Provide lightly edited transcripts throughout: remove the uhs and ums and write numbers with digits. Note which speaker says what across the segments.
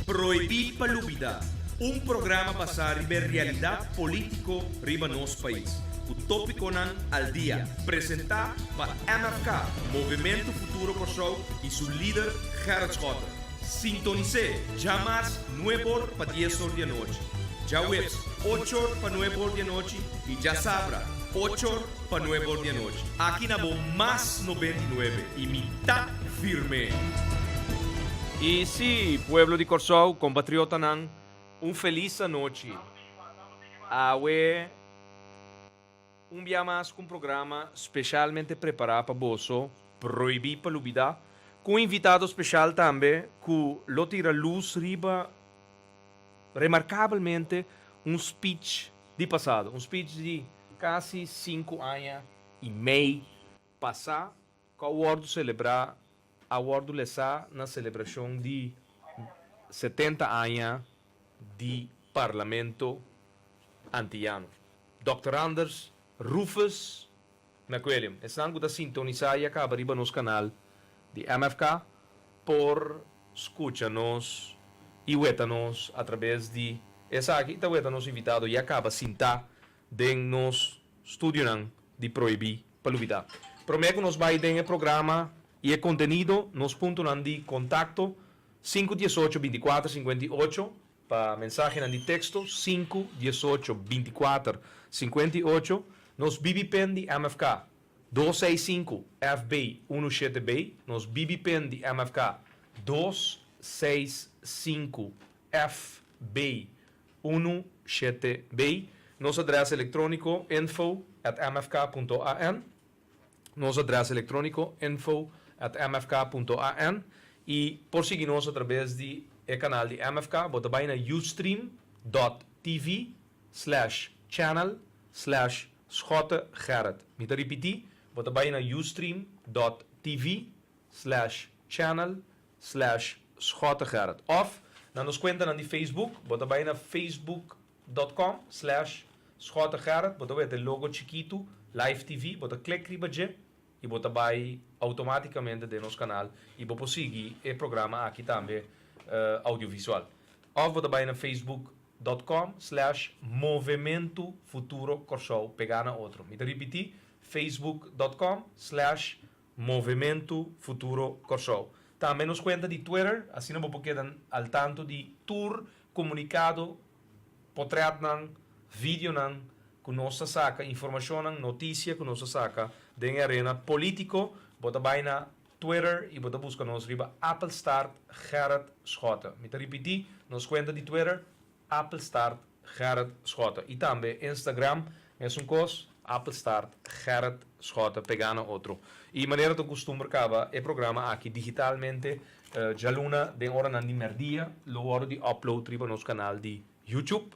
Speaker 1: Prohibí pa Lubidá, un programa basá riba e realidat polítiko riba nos pais, ku tópikonan al dia, presentá pa MFK, Movementu Futuro Kòrsou, i su lider Gerrit Schotte. Sintonis'é djamars nueb'or pa dies'or di anochi, djaweps och'or pa nueb'or di anochi i djasabra och'or pa nueb'or di anochi. Aki na bo Mas 99 i mi ta firm'é. I sí, pueblo di Kòrsou, kompatriotanan, un felis anochi. Awe un bia mas ku un programa speshalmente prepará pa boso, Prohibí pa Lubidá, ku un invitado speshal tambe ku lo tira lus riba remarkabelmente un speech di pasado, un speech di kasi sinku aña i mei pasá ku a wòrdu selebrá, a wòrdu lesá na selebrashon di 70 aña di Parlamento Antiyano. Dòkter Anders Rufus McWilliam, esnan ku ta sintonisá i a kaba riba nos kanal di MFK por skucha nos i weta nos atrabes di esaki i ta weta nos invitado ya kaba sintá den nos studionan di Prohibí pa Lubidá. Promé ku nos bai den e programa i e kontenido, nos puntonan di kontakto, sinku 18 24 58 pa mensahenan di teksto, sinku 18 24 58, nos BB Pen di MFK, 265 FB unu shete B, nos BB Pen di MFK, 265 FB unu shete B, nos adrès elektróniko info at mfk punto an, nos adrès elektróniko info at mfk punto an i por sigui nos atrabes di e kanal di MFK, bo ta bai na ustream dot tv slash channel slash Schotte Gerrit. Mi ta ripití, bo ta bai na ustream dot tv slash channel slash Schotte Gerrit. Òf na nos kuentanan di Facebook, bo ta bai na facebook dot com slash Schotte Gerrit, bo ta weta e logo chikitu Live TV, bo ta klik riba dje i bo ta bai outomátikamente den nos kanal i bo por sigui e programa aki tambe audiovisual. Òf bo ta bai na facebook dot com slash Movementu Futuro Kòrsou pegá na otro. Mi ta ripití, facebook dot com slash Movementu Futuro Kòrsou. Tambe nos kuenta di Twitter, asina bo por keda al tanto di tur komunikado, potrètnan, videonan ku nos ta saka, informashonnan, notisia ku nos ta saka den e arena polítiko. Bo ta bai na Twitter i bo ta buska nos riba Appelstart Gerrit Schotte. Mi ta ripití, nos kuenta di Twitter, Appelstart Gerrit Schotte. I tambe Instagram, mesun kos, Appelstart Gerrit Schotte, pegá na otro. I manera ta kustumber kaba e programa aki digitalmente djaluna den oranan di mèrdia lo wòrdu di upload riba nos kanal di YouTube.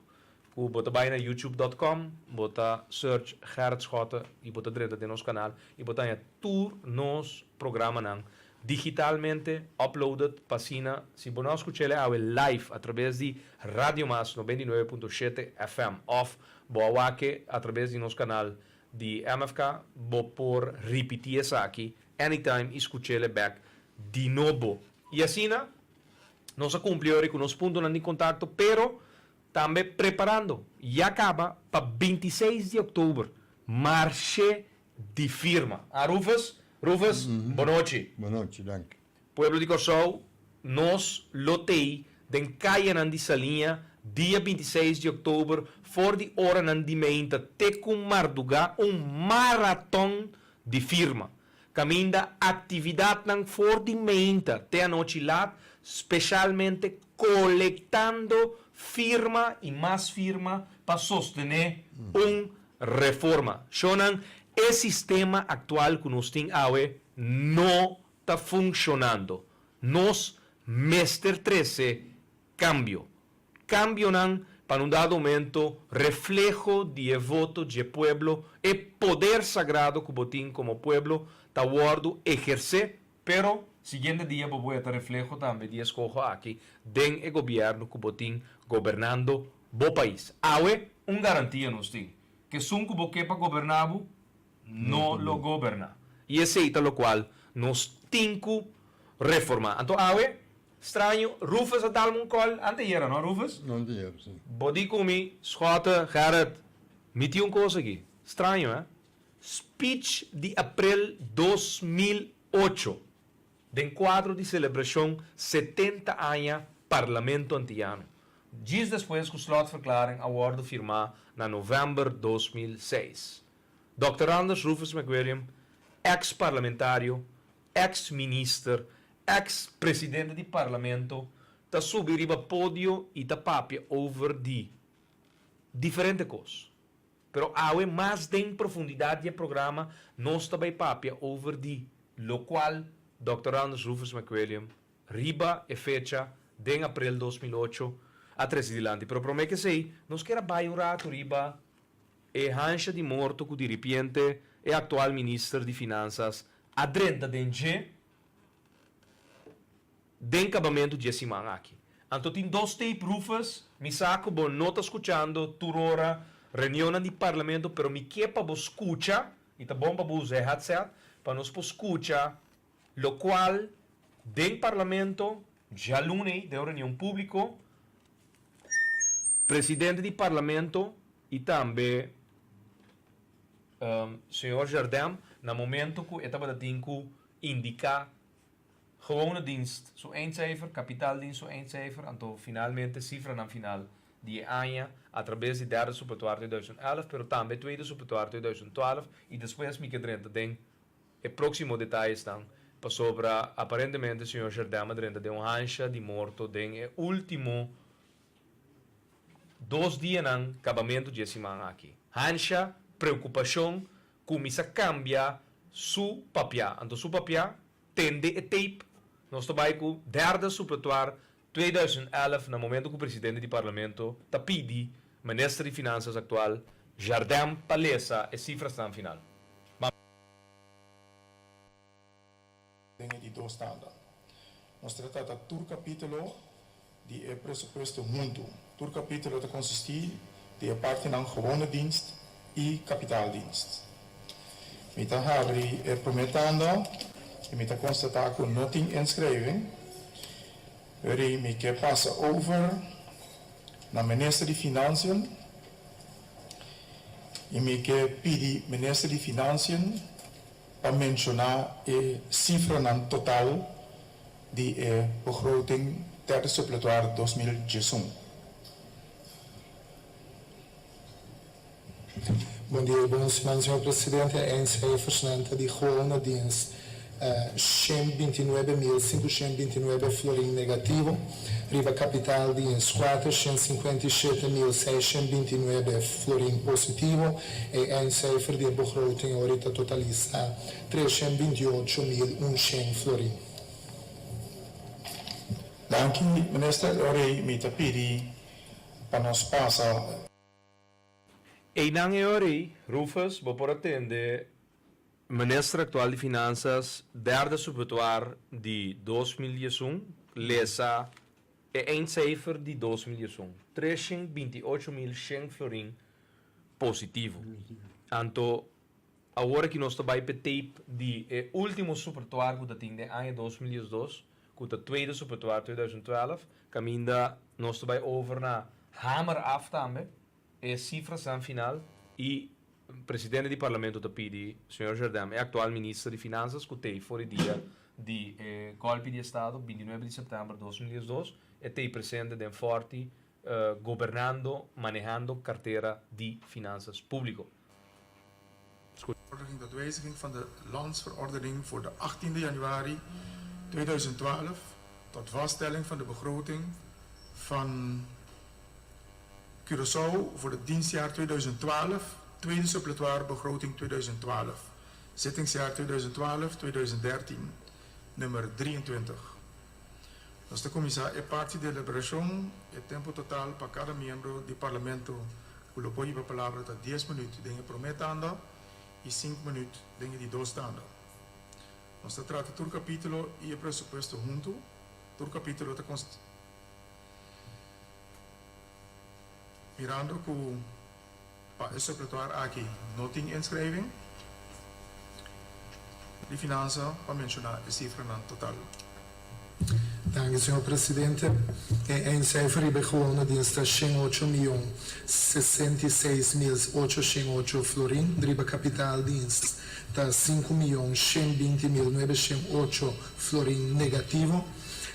Speaker 1: Ku bo ta bai na youtube dot com, bo ta search Gerrit Schotte i bo ta drenta den nos kanal i bo ta haña tur nos programanan digitalmente uploaded pa asina si bo no a skuch'el e awe live atrabes di Radio Mas 99.7 FM òf bo a wak-e atrabes di nos kanal di MFK bo por ripití esaki anytime i skuch'el e bèk di nobo. I asina nos a kumpli ora ku nos puntonan di kontakto pero tambe preparando ya kaba pa 26 di òktober marshe di firma. A Rufus, Rufus, bonochi.
Speaker 2: Bonochi, danki.
Speaker 1: Pueblo di Kòrsou, nos lo tei den kayanan di Saliña dia 26 di òktober for di oranan di meinta te ku mardugá un maraton di firma. Kaminda aktividatnan for di meinta te anochi lat, speshalmente kolektando firma i mas firma pa sostené un reforma. Shonnan, e sistema aktual ku nos tin awe no ta funshonando. Nos mester trese kambio. Kambionan pa un dado momento refleho di e voto dje pueblo, e poder sagrado ku bo tin komo pueblo ta wòrdu ehersé, pero siguiente dia bo bo ta refleho tambe di e skoho aki den e gobièrnu ku bo tin gobernando bo pais. Awe un garantia nos tin, ku esun ku bo ke pa goberná bo no lo goberná. I esei ta lokual nos tin ku reformá. Anto awe. Straño, Rufus a dalme un call anteayera, no Rufus?
Speaker 2: Anteayera, si.
Speaker 1: Bo di cu mi, Schotte, Gerrit, mi tin un cos aki. Straño, eh? Speech di april 2008, den cuadro di celebracion 70 aña Parlamento Antiyano. Djis despues cu Slotverklaring a wordo firma na november 2006. Dòkter Anders Rufus McWilliam, ex parlamentario, ex minister, ex presidente di parlamento, ta subi riba podio y ta papia over di diferente cos. Pero awe mas den profundidad di e programa nos ta bay papia over di locual Dòkter Anders Rufus McWilliam riba e fecha den april 2008 a trece dilanti. Pero prome kesey nos kier a bay un rato riba E hansha di morto ku diripiente e aktual minister di Finansas a drenta den dje den kabamentu dje siman aki. Anto tin dos tape Rufus, mi sa ku bo no ta skuchando tur ora reunionnan di parlamento pero mi ke pa bo skucha i ta bon pa bo usa e headset pa nos por skucha lokual den parlamento djaluna den un reunion públiko Presidente di Parlamento y tambe señor Jardin na momento cu e tabata tin cu indica gewone dienst su eindcijfer, kapitaaldienst su eindcijfer, anto finalmente cifranan final di e aña a traves di derde suppletoire 2011 pero tambe tweede suppletoire 2012 y despues mi ke drenta den e proximo detayesnan pasobra aparentemente señor Jardin a drenta den un hansha di morto den e ultimo Dos dianan kabamentu dje siman aki. Hansha preokupashon kuminsá kambia su papiá. Anto su papiá tende e tape. Nos ta bai ku derde supletuar 2011 na momento ku presidente di parlamento ta pidi minister di finansas aktual Jardin pa lesa e sifrasnan final. Ban.
Speaker 3: Den e di dos tanda nos ta trata tur kapítulo di e presupuesto huntu. Tur kapítulo ta konsistí di e partinan gewone dienst i kapitaaldienst. Mi ta habri e promé tanda i mi ta konstatá ku no tin inschrijving. Eri mi ke pasa over na Minister di Financiën i mi ke pidi Minister di Financiën pa menshoná e sifranan total di e begroting derde suppletoire 2011.
Speaker 4: Bon dia i bon siman, señor Presidente. E eindcijfersnan ta di gewone dienst 129.529 florin negativo, riba kapitaaldienst 457.629 florin positivo. E eindcijfer di e begroting ori ta totalisa 328.100 florin.
Speaker 3: Danki, Minister. Ori mi ta pidi pa nos pasa.
Speaker 1: Einan e ora ei, Rufus, bo por a tende Minister aktual di Finansas derde supletuar di 2011 lesa e eindcijfer di 2011, 328.100 florin positivo. Anto awor aki nos ta bai p'e tape di e ultimo supletuar ku ta tin den aña 2012, ku ta tweede supletuar 2012, kaminda nos ta bai over na hamer af tambe e sifrasnan final i Presidente di Parlamento ta pidi señor Jardin, e aktual Minister di Finansas ku t'ei for e dia di e golpi di estado, 29 di sèptèmber 2012, e t'ei presente den Fòrti gobernando, manehando kartera di finansas públiko.
Speaker 3: Verordening tot wijziging van de Landsverordening voor de 18 januari 2012 tot vaststelling van de begroting van Curaçao voor het dienstjaar 2012, tweede suppletoire begroting 2012, zittingsjaar 2012-2013, nummer 23. Nos ta kuminsá e parti deliberashon. E tempu total pa kada miembro di Parlamento ku lo por hiba palabra ta 10 minüt den e promé tanda i 5 minüt den e di dos tanda. Nos ta trata tur kapítulo i e presupuesto huntu. Tur kapítulo ta Mirando ku pa e suppletoire aki no tin inschrijving di finansa pa menshoná e sifranan total.
Speaker 4: Danki, señor presidente. E eindcijfer riba e gewone dienst ta 108 mion 66 mil 808 florin. Riba kapitaaldienst ta 5 mion 120 mil 908 florin negativo.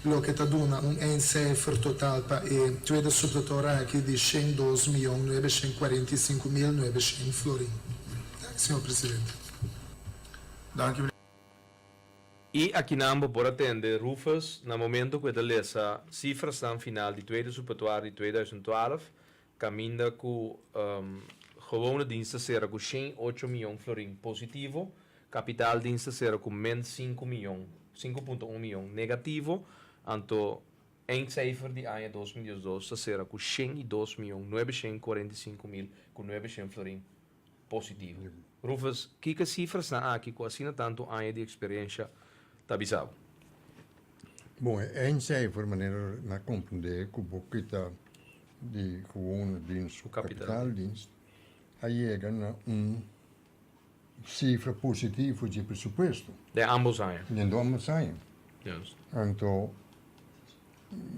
Speaker 4: Loke ta duna un eindcijfer total pa e tweede suppletoire aki di 102 mion 945 mil 900 florin. Danki, señor presidente.
Speaker 3: Dank u.
Speaker 1: I akinan bo por a tende Rufus na momento ku e ta lesa sifranan final di tweede suppletoire di 2012, kaminda ku gewone dienst ta sera ku 108 mion florin positivo, kapitaaldienst ta sera ku min 5 mion, 5.1 mion negativo, anto eindcijfer di aña 2012 ta sera ku 102 mion 945 mil ku 900 florin positivo. Rufus, kiko sifranan aki ku asina tantu aña di eksperensia ta bisa bo?
Speaker 2: Bon, eindcijfer, manera mi a komprondé ku bo kita di gewone dienst
Speaker 1: Kapitaal.
Speaker 2: Kapitaaldienst, a yega na un sifra positivo di presupuesto.
Speaker 1: Den ambos aña.
Speaker 2: Den ambos aña. Anto,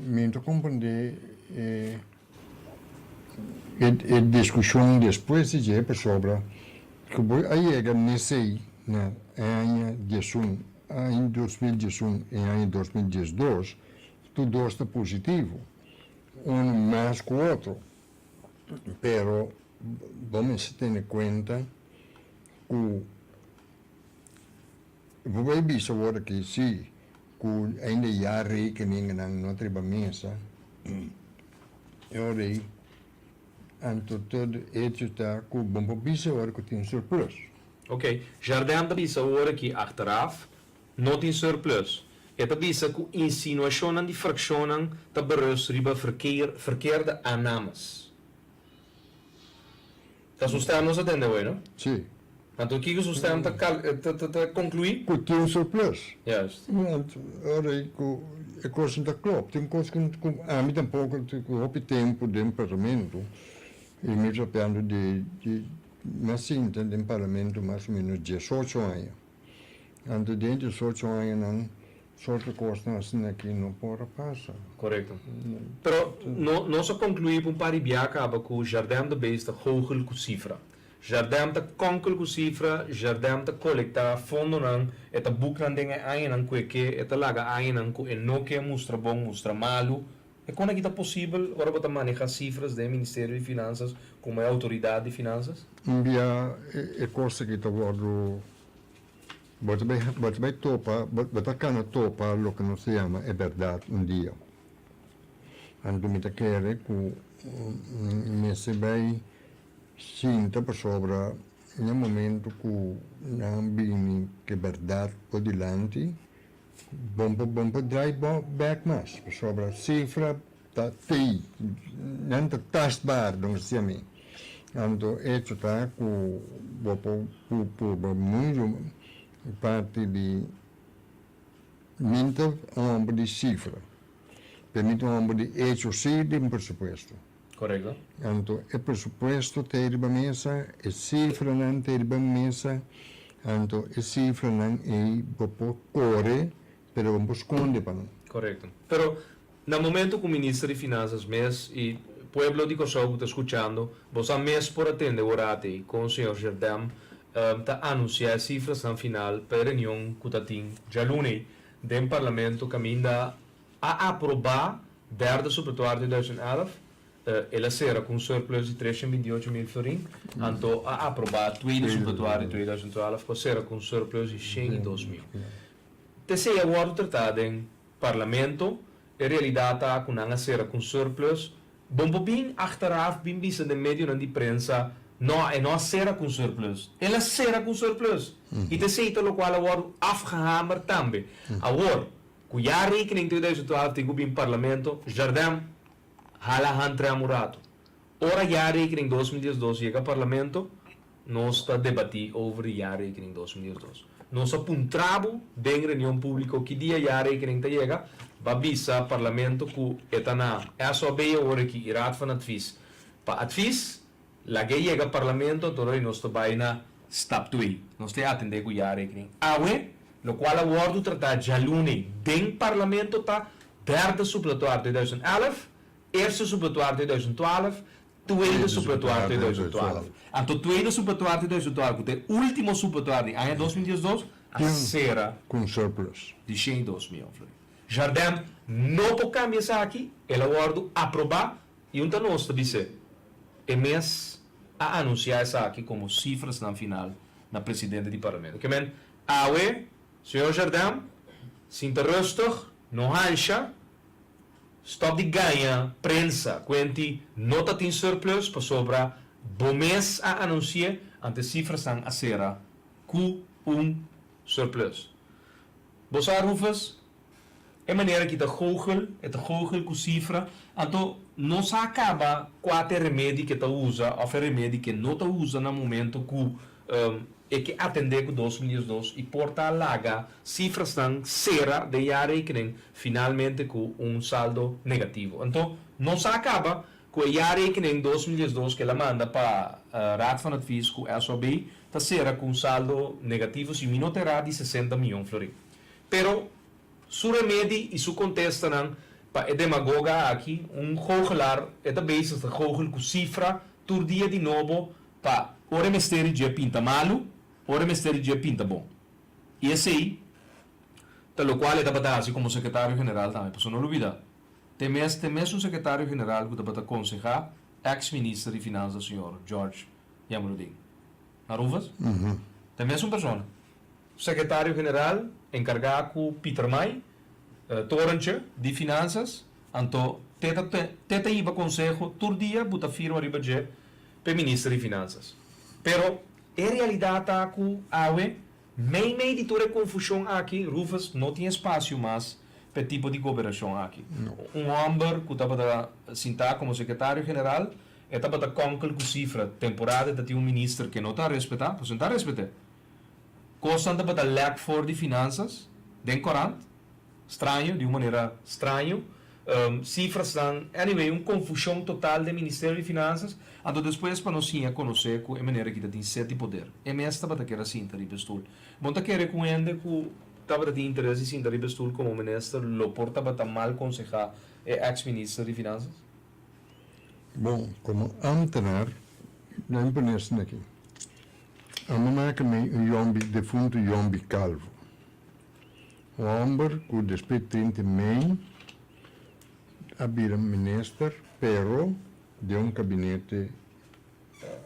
Speaker 2: mi ta komprondé e diskushon despues di dje pasobra ku bo a yega nesei na aña 11, aña 2011 i aña 2012, tur dos ta positivo. Un mas ku otro. Pero bo mester tene kuenta ku bo bai bisa awor aki si ku ainda jaarrekeningennan no ta riba mesa, e ora ei anto tur hecho ta ku bo por bisa awor ku tin surplus.
Speaker 1: Ok, Jardin ta bisa awor aki achteraf no tin surplus. E ta bisa ku insinuashonnan di frakshonnan ta berust riba verkeerde aannames. Ta su stem nos a tende hoy, no?
Speaker 2: Si.
Speaker 1: Anto kiko su stem ta konkluí?
Speaker 2: Ku tin surplus.
Speaker 1: Juist.
Speaker 2: Want ora ei ku e kos no ta klop. Tin kos ku ami tampoko ku hopi tempu den parlamento i mi ta papiando di mi a sinta den parlamento mas o menos 18 aña. Anto den 18 añanan sorto kosnan asina aki no por a pasa.
Speaker 1: Korekto. Pero no nos a konkluí pa un par di bia kaba ku Jardin de Beest ta goochel ku sifra. Jardin ta konkel ku sifra, Jardin ta kolektá fondonan, e ta buknan den e añanan ku e ke, e ta laga añanan ku e no ke mustra bon, mustra malu. E kon aki ta posibel ora bo ta manehá sifras den Ministerio di Finansas komo e outoridat di finansas?
Speaker 2: Un bia e kos aki ta wòrdu, bo ta bai bo ta bai topa, bo ta kana topa loke nos ta yama e bèrdat un dia. Anto mi ta kere ku mester bai sinta pasobra na momento ku nan bini ku e bèrdat por dilanti, Bon pa bon pa draai bek mas, pasobra sifra ta tei, nan ta tastbaar, don siña mi. Anto echo ta ku bo por purba mucho parti di mi ta un homber di sifra, pero mi ta un homber di echo si den presupuesto.
Speaker 1: Korekto.
Speaker 2: Anto e presupuesto ta riba mesa, e sifranan ta riba mesa, anto e sifranan ei bo por kore, pero bo no por skonde pa nan.
Speaker 1: Korekto. Pero na momento ku Minister di Finansas mes i pueblo di Kòrsou ku ta skuchando, bo sa mes por a tende ora ei kon señor Jardem ta anunsiá e sifrasnan final pa e reunion ku ta tin djaluna ei den Parlamento kaminda a aprobá derde suppletoire 2011, el a sera ku un surplus di 328 mil florin, anto a aprobá tweede suppletoire 2012 ku a sera ku un surplus di 102 mil. T'esei a wòrdu tratá den Parlamento, e realidat ta ku nan a sera ku un surplus. Bon por bin achteraf bin bisa den medionan di prensa, no, e no a sera ku un surplus. El a sera ku un surplus. I t'esei ta lokual a wòrdu afgehamerd tambe. Awor, ku jaarrekening 2012 tin ku bin Parlamento, Jardin, hala handrem un ratu. Ora jaarrekening 2012 yega Parlamento, nos ta debatí over di jaarrekening 2012. Nos a puntra bo den reunion públiko ki dia jaarrekening ta yega, b'a bisa Parlamento ku e ta na SOB awor aki i Raad van Advies. Pa advies, lag'é yega Parlamento, anto nos ta bai na stap 2. Nos ta atendé ku jaarrekening. Awe, Lokual a wòrdu tratá djalune den Parlamento ta derde supletuar 2011, eerste supletuar 2012, tweede supletuar 2012. Anto tweede supletuar 2012 ku ta e último supletuar di aña 2012 a sera
Speaker 2: Ku un surplus.
Speaker 1: di 102 mion florin. Jardin no por kambia esaki, el a wòrdu aprobá i un ta nos ta bis'é. E mes a anunsiá esaki komo sifrasnan final na presidente di Parlamento. Ke men, awe, señor Jardin, sinta rustig, no hansha, stòp di gaña prensa kuenti no ta tin surplus pasobra bo mes a anunsi'é ante sifrasnan a sera ku un surplus. Bo sa, Rufus, E manera ki ta goochel, e ta goochel ku sifra, anto no sa kaba kua ta e remedi ke ta usa òf e remedi ke no ta usa na momento ku e ke atendé ku 2012 i por ta laga sifrasnan sera den jaarrekening finalmente ku un saldo negativo. Anto no sa kaba ku e jaarrekening 2012 ke el a manda pa Raad van Advies ku SOB ta sera ku un saldo negativo si mi no ta erá di 60 miyon florin. Pero su remedi i su kontestanan pa e demagoga aki, un goochelaar, e ta bezig ta goochel ku sifra tur dia di nobo pa ora e mester di dje pinta malu, ora e mester di dje pinta bon. I esei ta lokual e tabata hasi komo sekretario general tambe, pasobra no lubida, te mes te mesun sekretario general ku tabata konsehá eks minister di finansa señor George Jamaloodin. Na Rufus? Te mesun persona. Sekretario General enkargá ku Pietermaai, Torentje, di Finansas, anto te ta te ta hiba konseho tur dia bu ta firma riba dje p'e Minister di Finansas. Pero e realidat ta ku awe, mei mei di tur e konfushon aki, Rufus no tin espasio mas p'e tipo di goberashon aki. Un hòmber ku tabata sintá komo Sekretario General, e tabata kònkel ku sifra, temporada e ta tin un minister ke no ta respetá, pasobra no ta respet'é. Kosnan tabata lèk for di finansas den korant, straño, di un manera straño, sifrasnan, anyway, un konfushon total den Ministerio di Finansas. Anto despues pa nos siña konosé ku e manera ki ta tin set di poder. E mes tabata keda sinta riba e stul. Bo ta kere ku un hende ku tabata tin interes di sinta riba e stul komo minister lo por tabata mal konsehá e eks minister di Finansas?
Speaker 2: Bon, komo ámtenar, nan pone esaki aki. A mi maka mi un yombi defuntu Yombi Calvo. Un homber ku despues 30 mei a bira minister pero den un kabinete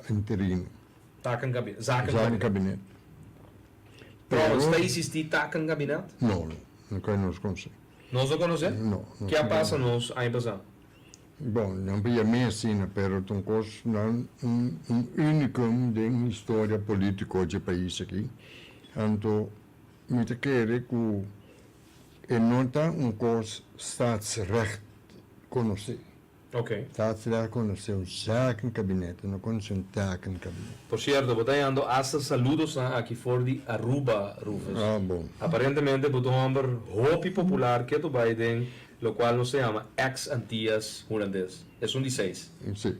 Speaker 2: interino.
Speaker 1: Takenkabinet, zakenkabinet. Trouwens, ta existi takenkabinet?
Speaker 2: No, no, no kay nos konosé.
Speaker 1: Nos no konosé?
Speaker 2: No.
Speaker 1: Ke a pasa nos aña pasá?
Speaker 2: Bon, nan por yam'é asina, pero ta un kos nan un un unicum den historia politico dje pais aki. Anto mi ta kere ku e no ta un kos staatsrecht konosé.
Speaker 1: Ok.
Speaker 2: Staatsrecht konosé un zakenkabinet, e no konosé un takenkabinet.
Speaker 1: Por cierto, bo ta yando hasta saludosnan aki for di Aruba, Rufus.
Speaker 2: Ah, bon.
Speaker 1: Aparentemente bo ta un homber hopi popular ketu bai den Locual nos ta yama ex Antillas Hulandes. Esun di seis.
Speaker 2: Si.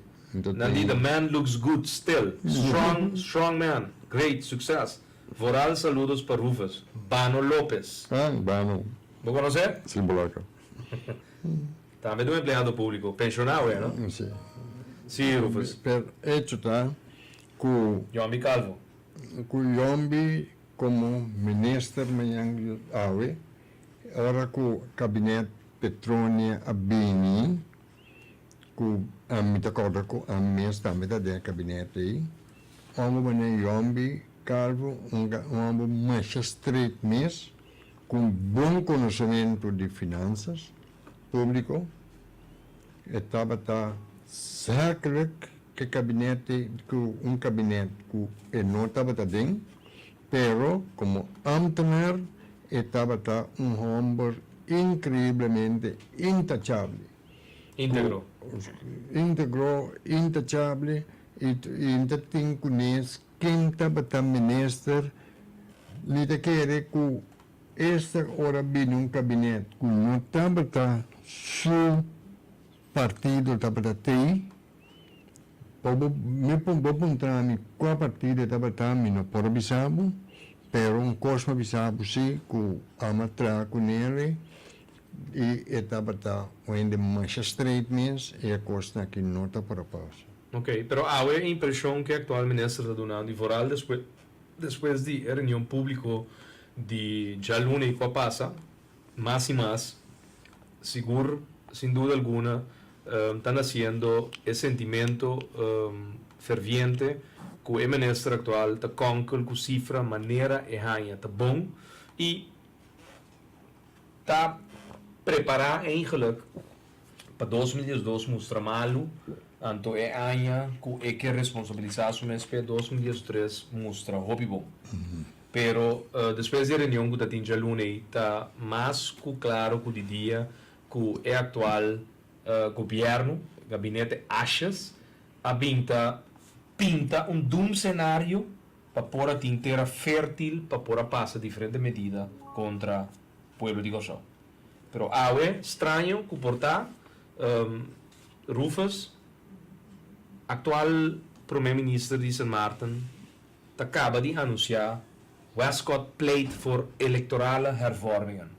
Speaker 1: Nan di the man looks good still. Strong, strong man. Great, succes. Vooral saludos pa Rufus. Bano Lopez.
Speaker 2: Ah, Bano.
Speaker 1: Bo conoce?
Speaker 2: Si, bolaca.
Speaker 1: Tambe ta un empleado publico. Pensiona awe, no?
Speaker 2: Si.
Speaker 1: Si, Rufus.
Speaker 2: Per hecho ta cu.
Speaker 1: Yombi Calvo.
Speaker 2: Cu Yombi como minister mañan awe. Ora ku kabinet Petronia a bini, ku ami ta kòrda ku ami mes tambe ta den e kabinet ei, hòmber manera Yòmbi Calvo, un hòmber masha stret mes, ku un bon konosementu di finansas públiko, e tabata zakelijk ku e kabinet ei, ku un kabinet ku e no tabata den, Pero como ambtenaar e tabata un homber increiblemente intachable.
Speaker 1: Integro.
Speaker 2: Integro, intachable y y ta tin cunes ken tabata minister. Mi ta kere cu esta ora bini un kabinet cu no tabata su partido tabata tei. Bo bo mi bo puntra mi kua partido e tabata mi no por bisa bo. Pero un kos mi a bisa bo si ku amo a traha ku Nelly i e tabata un hende masha straight mes i e kosnan aki no ta por a pasa.
Speaker 1: Ok, pero awe e impreshon ku e aktual minister ta dunando i vooral despues despues di e reunion públiko di djaluna i ku a pasa, mas i mas sigur sin duda alguna ta naciendo e sentimento ferviente cu e minister actual ta konkel cu cifra manera e haña ta bon y ta prepara eigenlijk pa 2012 mustra malu, anto e aña cu e ke responsabilisa su mes p'e 2013 mustra hopi bon. Pero despues di e reunion cu ta tin djaluna ey ta mas cu claro cu di dia ku e aktual gobièrnu, gabinete Asjes, a bin ta pinta un doemscenario pa por a tin tera fértil pa por a pasa diferente medida kontra pueblo di Kòrsou. Pero awe, straño ku por ta, Rufus, aktual promé minister di Sint Maarten, ta kaba di anunsiá Westcott pleit voor electorale hervormingen.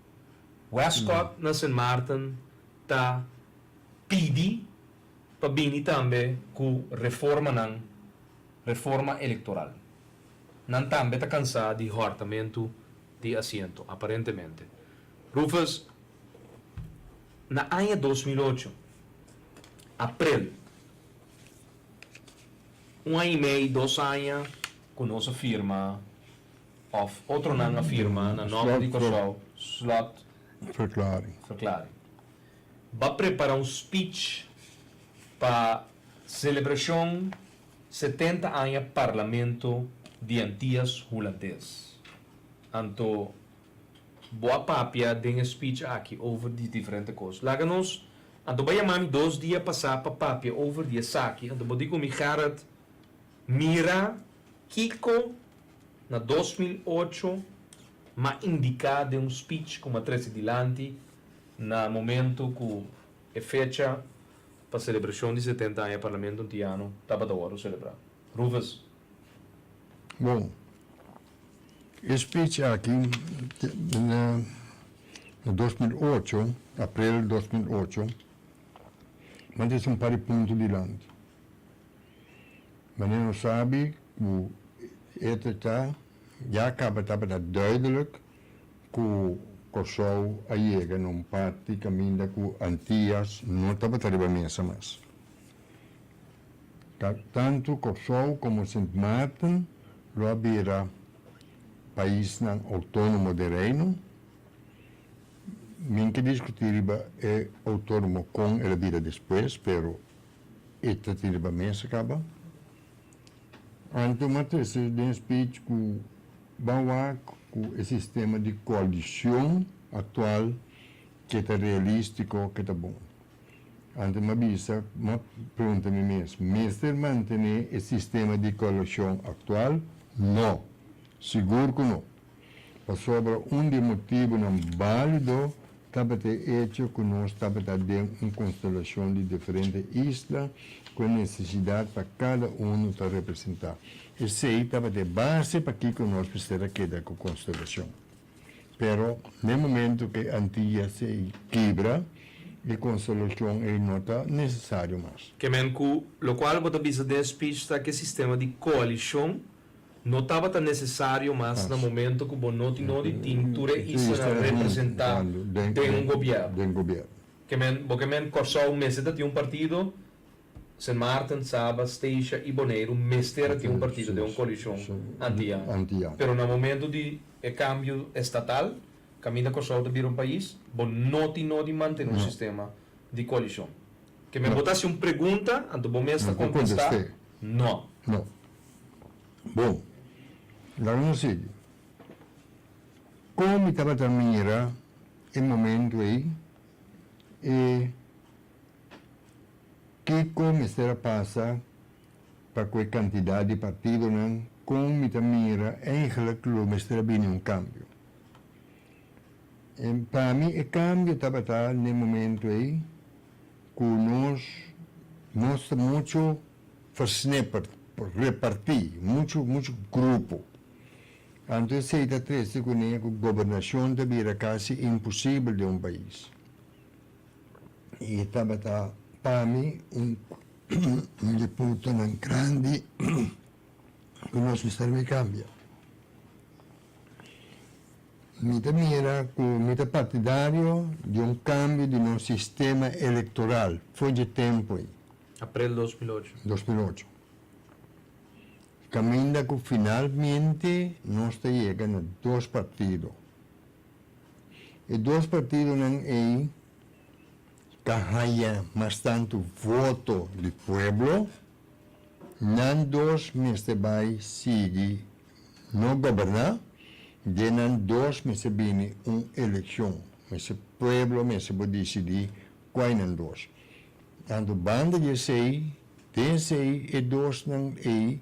Speaker 1: Westcott na Sint Maarten ta pidi pa bini tambe ku reformanan, reforma elektoral. Nan tambe ta kansá di hòrtamentu di asiento, aparentemente. Rufus, na aña 2008, aprel, un aña i mei, dos aña ku nos a firma Of otronan a firma na nòmber di Kòrsou slot
Speaker 2: Verklaring.
Speaker 1: Verklaring. Ba prepara un speech pa selebrashon 70 aña Parlamento di Antias Hulandes. Anto bo a papia den e speech aki over di diferente kos. Laga nos, anto bo a yama mi dos dia pasá pa papia over di esaki, anto bo di ku mi Gerrit mira kiko Na 2008 m'a indiká den un speech ku m'a trese dilanti na momento ku e fecha pa selebrashon di 70 aña Parlamento Antiano tabata wòrdu selebrá. Rufus.
Speaker 2: Bon, e speech aki na 2008, aprel 2008, m'a trese un par di punto dilanti. Manera nos sabi ku e ta ta ya kaba tabata duidelijk ku Kòrsou a yega na un parti kaminda ku Antias no tabata riba mesa mas. Tantu Kòrsou komo Sint Maarten lo a bira paisnan outónomo den Reino. Mi ke diskutí riba e outónomo kon el a bira despues, pero E ta tin riba mesa kaba. Anto m'a trese den speech ku ban wak ku e sistema di koalishon aktual ke ta realistiko, ke ta bon. Anto m'a bisa, m'a pregunta mi mes, mester mantené e sistema di koalishon aktual? No, sigur ku no. Pasobra un di e motibunan bálido tabata e echo ku nos tabata den un konstelashon di diferente isla ku e nesesidat pa kada unu ta representá. Esei tabata e base pakiko nos mester a keda ku konstelashon. Pero n'e momentu ku e Antillas ei kibra, e konstelashon ei no ta nesesario mas.
Speaker 1: Ke men ku lokual bo ta bisa den e speech ta ku e sistema di koalishon No tabata necesario mas na momento cu bo no tin nodi tin tur e islanan representa den un gobierno. Ke men, bo ke men Corsou mester ta tin un partido, Sint Maarten, Saba, Statia y Boneiru mester a tin un partido den un coalicion antiano. Pero na momento di e cambio estatal, caminda Corsou ta bira un pais, bo no tin nodi mantene un sistema di coalicion. Ke men bo ta haci un pregunta, anto bo mes ta contesta, no.
Speaker 2: Bon, laga nos sigui. Kon mi tabata mira e momentu ei i kiko mester a pasa pa ku e kantidat di partidonan, kon mi ta mira eigentlik lo mester a bini un kambio. Pa mi e kambio tabata n'e momentu ei ku nos nos ta muchu versnipperd, repartí, muchu muchu grupo. Anto esei ta trese kuné ku gobernashon ta bira kasi imposibel den un pais. I e tabata pa mi un di e puntonan grandi ku nos mester bai kambia. Mi ta mira ku mi ta partidario di un kambio di nos sistema elektoral for dje tempu ei.
Speaker 1: Aprel 2008.
Speaker 2: 2008. Kaminda ku finalmente nos ta yega na dos partido. E dos partidonan ei ta haya mas tantu voto di pueblo, nan dos mester bai sigui no goberná, den nan dos mester bini un elekshon, mester pueblo mester por disidí kuai nan dos. Tantu banda di esei, den esei e dosnan ei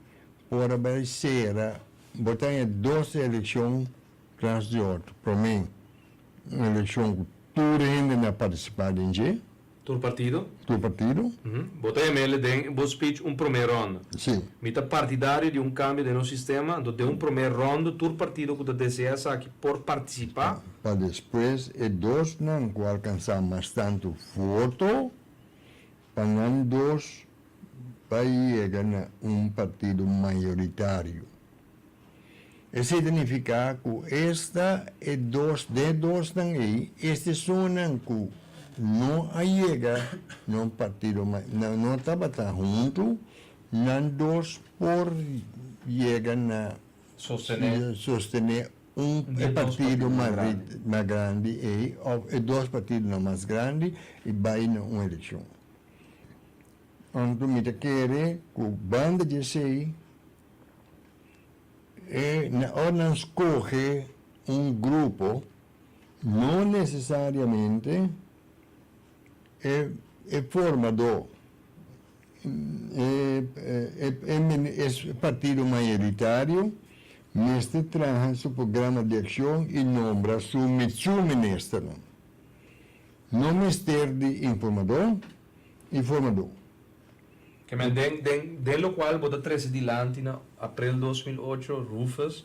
Speaker 2: por a bai sera, bo ta haña dos elekshon tras di otro. Promé un elekshon ku tur hende na partisipá den dje.
Speaker 1: Tur partido?
Speaker 2: Tur partido.
Speaker 1: Bo ta yam'el den bo speech un promé rònda.
Speaker 2: Sí.
Speaker 1: Mi ta partidario di un kambio den nos sistema, anto den un promé rònda tur partido ku ta deseá esaki por partisipá.
Speaker 2: Pa despues e dosnan ku alkansá mas tantu voto, pa nan dos bai yega na un partido mayoritario. Esei ta nifiká ku esta e dos den e dosnan ei, esta esunnan ku no a yega na un partido no tabata huntu, nan dos por yega na sostené un e partido mas grandi ei òf e dos partidonan mas grandi i bai na un elekshon. Anto mi ta kere ku banda di esei E na ora nan scoge un grupo no necesariamente e e formador e e e partido mayoritario mester traha su programa di accion y nombra su su ministernan. No mester di informador y formador.
Speaker 1: Ke men den den den lokual bo ta trese dilanti na aprel 2008, Rufus,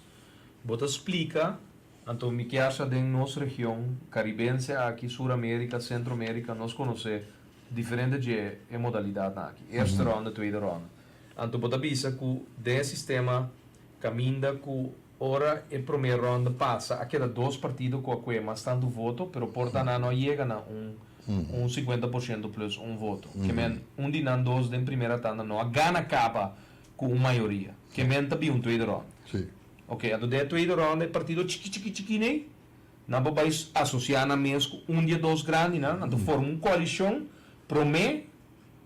Speaker 1: bo ta splika, anto mi kier sa den nos region karibense aki, Sur Amerika, Sentro Amerika, nos konosé diferente dje e modalidatnan aki, eerste ronde, tweede ronde. Anto bo ta bisa ku den e sistema kaminda ku ora e promé ronde pasa a keda dos partido ku a kue mas tantu voto, pero por ta nan no a yega na un un sinkuenta por shento plus un voto. Ke men un di nan dos den primera tanda no a gana kaba ku un mayoria. Ke men ta bin un tweede ronde.
Speaker 2: Sí.
Speaker 1: Oke, anto den e tweede ronde e partido chiki chiki chiki nei nan por bai asosiá nan mes ku un di e dos grandinan, anto forma un koalishon promé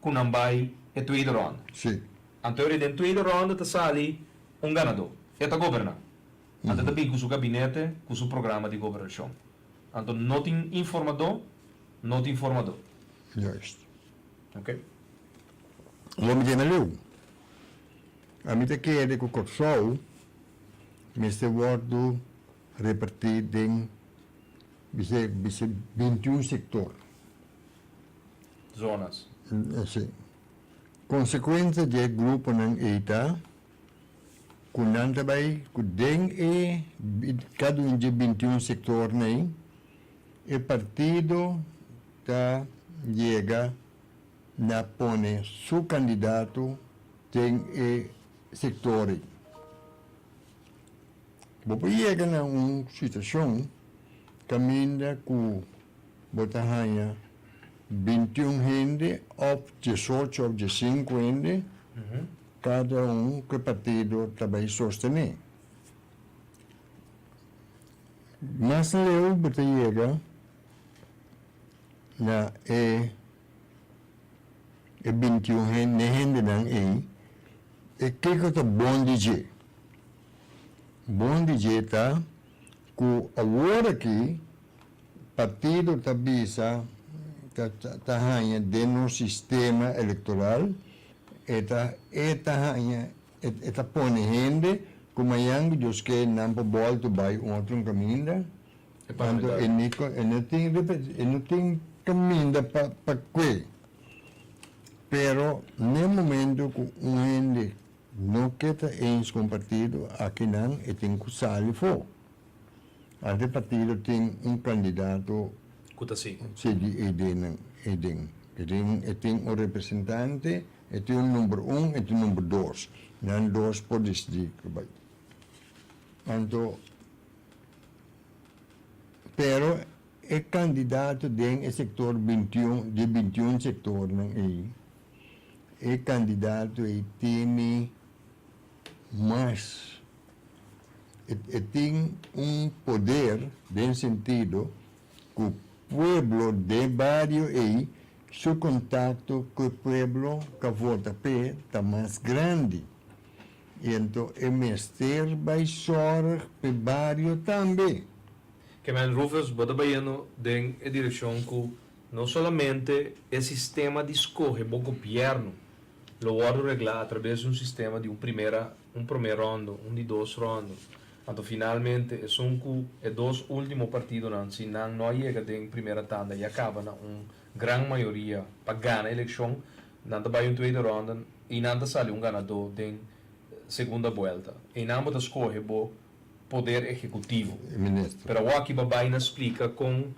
Speaker 1: ku nan bai e tweede ronde.
Speaker 2: Sí.
Speaker 1: Anto ora den tweede ronde ta sali un ganadó. E ta goberná. Anto e ta bin ku su gabinete, ku su programa di gobernashon. Anto no tin informadó, no tin formadó.
Speaker 2: Juist.
Speaker 1: Ok.
Speaker 2: Lo mi djena leu. Ami ta kere ku Kòrsou mester wòrdu repartí den bis'é bis'é bintiun sektor.
Speaker 1: Zonas.
Speaker 2: Si. Konsekuensia di e gruponan ei ta ku nan ta bai ku den e kada un dje bintiun sektornan ei e partido ta yega na pone su kandidato den e sektor ei. Bo por yega na un situashon kaminda ku bo ta haña bintiun hende òf diesocho òf diesinku hende Kada un ku e partido ta bai sostené. Mas leu bo ta yega na e e bintiun hende hendenan ei, e kiko ta bon di dje? Bon di dje ta ku awor aki partido ta bisa ta ta haña den nos sistema elektoral E ta e ta haña e ta pone hende ku mañan ku Dios ke nan por bòltu bai un otro kaminda. Anto e ni e no tin e no tin kaminda pa pa kue. Pero n'e momento ku un hende. no ke ta eens ku un partido, akinan e tin ku sali afó. Anto e partido tin un kandidato
Speaker 1: Ku ta sigui.
Speaker 2: Sigui e idenan eiden. E tin e tin un representante, e tin un number un, e tin number dos. Nan dos por disidí ku bai. Anto, pero e kandidato den e sektor bintiun, di bintiun sektornan ei, e kandidato ei tene mas, e tin un poder den sentido ku pueblo den bario ei su kontakto ku e pueblo ka vota p'e ta mas grandi i anto e mester bai sòrg p'e bario tambe.
Speaker 1: Kemen Rufus, bo ta bayendo den e direkshon ku no solamente e sistema di skohe bo gobièrnu lo wòrdu reglá atrabes di un sistema di un primera un promé ròndo, un di dos ròndo. Anto finalmente esun ku e dos ultimo partidonan si nan no a yega den primera tanda ya kaba na un gran mayoria pa gana elekshon, nan ta bai un tweede ronde i nan ta sali un ganadó den segunda buelta. Einan bo ta skohe bo poder ehekutivo.
Speaker 2: Minister.
Speaker 1: Pero awor aki bo bai na splika kon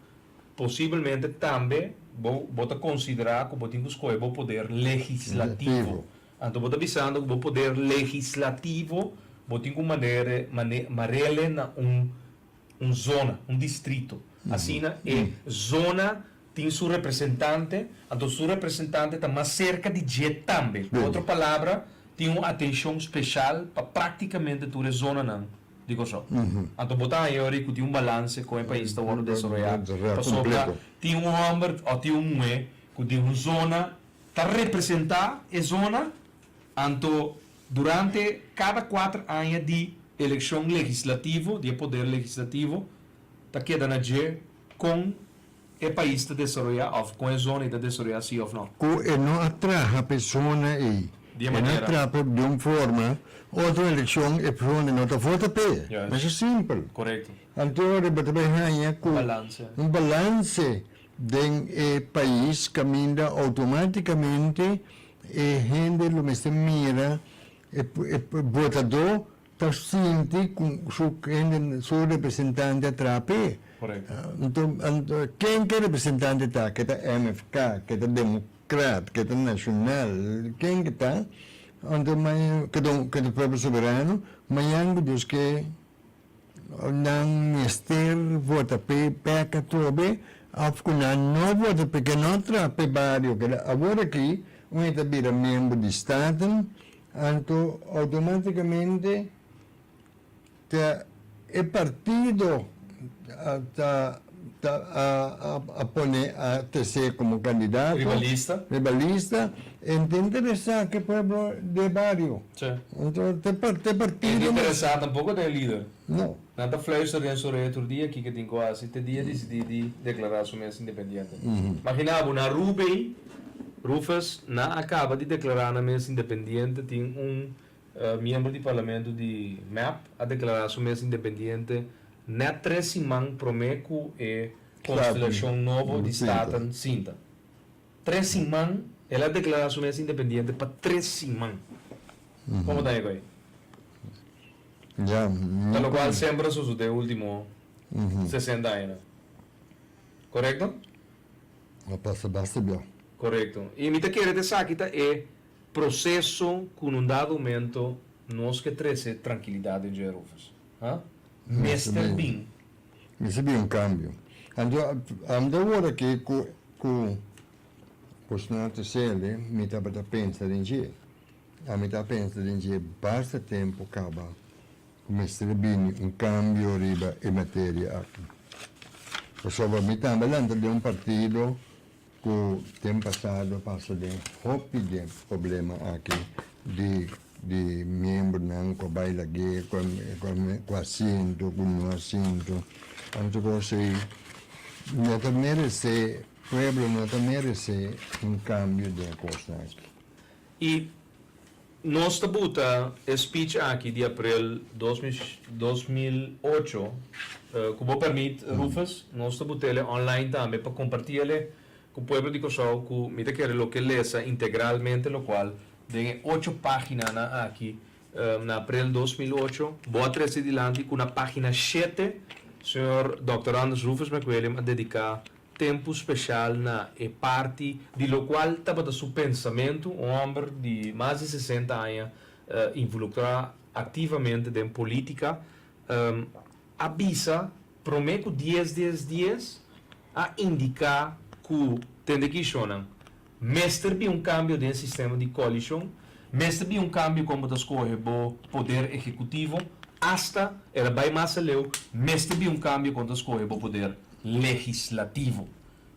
Speaker 1: posibelmente tambe bo bo ta konsiderá ku bo tin ku skohe bo poder legislativo. Anto bo ta bisando ku bo poder legislativo bo tin ku manere mane marele na un un zona, un distrito. Asina e zona tin su representante, anto su representante ta mas serka di dje tambe. Ku otro palabra, tin un atenshon speshal pa praktikamente tur e zonanan di Kòrsou. Anto bo ta haña ora ku tin un balanse kon e pais ta wòrdu desaroyá, pasobra tin un hòmber òf tin un muhé ku den un zona Ta representá e zona, anto durante kada kuater aña di elekshon legislativo di e poder legislativo ta keda na dje kon e pais ta desaroyá òf kon e zona ei ta desaroyá si òf no.
Speaker 2: Ku e no a traha p'e zona ei,
Speaker 1: Di e
Speaker 2: e no a
Speaker 1: manera.
Speaker 2: traha p'e di un forma, otro elekshon e zona no ta vota p'e.
Speaker 1: Juist.
Speaker 2: Masha simpel.
Speaker 1: Korekto.
Speaker 2: Anto ora bo ta bai haña ku
Speaker 1: Un balanse.
Speaker 2: un balanse Den e pais caminda automaticamente e hende lo mester mira e votador ta sinti cu su hende su representante a traha p'e. Anto anto ken ke representante ta? Ke ta MFK, ke ta democrat, ke ta nacional, ken ke ta? Anto ke ta pueblo soberano, mañan cu Dios ke. Nan mester vota p'e peka atrobe of ku nan no vota p'e ke no tra p'e bario keda awor aki un e ta bira miembro di Staten anto automaticamente ta e partido ta ta a pone a trese komo kandidato
Speaker 1: Riba lista.
Speaker 2: Riba lista e no ta interesa ke pueblo di e bario.
Speaker 1: Sí.
Speaker 2: Anto te te
Speaker 1: E no
Speaker 2: partido mes.
Speaker 1: interesá tampoco den e lider.
Speaker 2: No.
Speaker 1: Nan ta fluister den su orea tur dia kiko tin ku hasi te dia disidí di deklará su mes independiente. Maginá bo, na Rubey, Rufus, nan a kaba di deklará nan mes independiente, tin un miembro di parlamento di mep a deklará su mes independiente nèt tres siman promé ku e konstelashon nobo di Staten sinta. Tres siman, el a deklará su mes independiente pa tres siman. Komo ta e?
Speaker 2: Ya,
Speaker 1: Ta lokual semper a sosodé último 60 añanan. Korekto?
Speaker 2: A pasa basta bia.
Speaker 1: Korekto. I mi ta kere ta esaki ta e proseso ku na un dado momento nos ke trese trankilidat den dje, Rufus. Ha? Mester bin.
Speaker 2: Mester bin un kambio. Anto, ami ta wòrdu aki ku Ku bosnan ta sende, mi tabata pensa den dje. Ami ta pensa den dje basta tempu kaba ku mester a bini un kambio riba e materia aki. Pasobra mi tambe lanta den un partido ku den pasado a pasa den hopi den problema aki di di miembronan ku a bai lag'é, ku a sintu, ku no a sintu. Anto kos ei no ta meresé, pueblo no ta meresé un kambio den e kosnan aki.
Speaker 1: I nos ta buta e speech aki di aprel 2008, ku bo permit Rufus, nos ta but'ele online tambe pa komparti'ele ku pueblo di Kòrsou ku mi ta kere loke lesa integralmente lokual den e ocho paginanan aki. na aprel 2008, bo a trese dilanti ku na página 7, señor Dòkter Anders Rufus McWilliam a dediká tempu speshal na e parti di lokual tabata su pensamentu, un hòmber di mas di 60 aña involukrá aktivamente den polítika, a bisa promé ku 10 10 10 a indiká ku tende kishonnan mester bin un kambio den sistema di koalishon, mester bin un kambio kon bo ta skohe bo poder ehekutivo, asta el a bai mas aleu, mester bin un kambio kon ta skohe bo poder legislativo.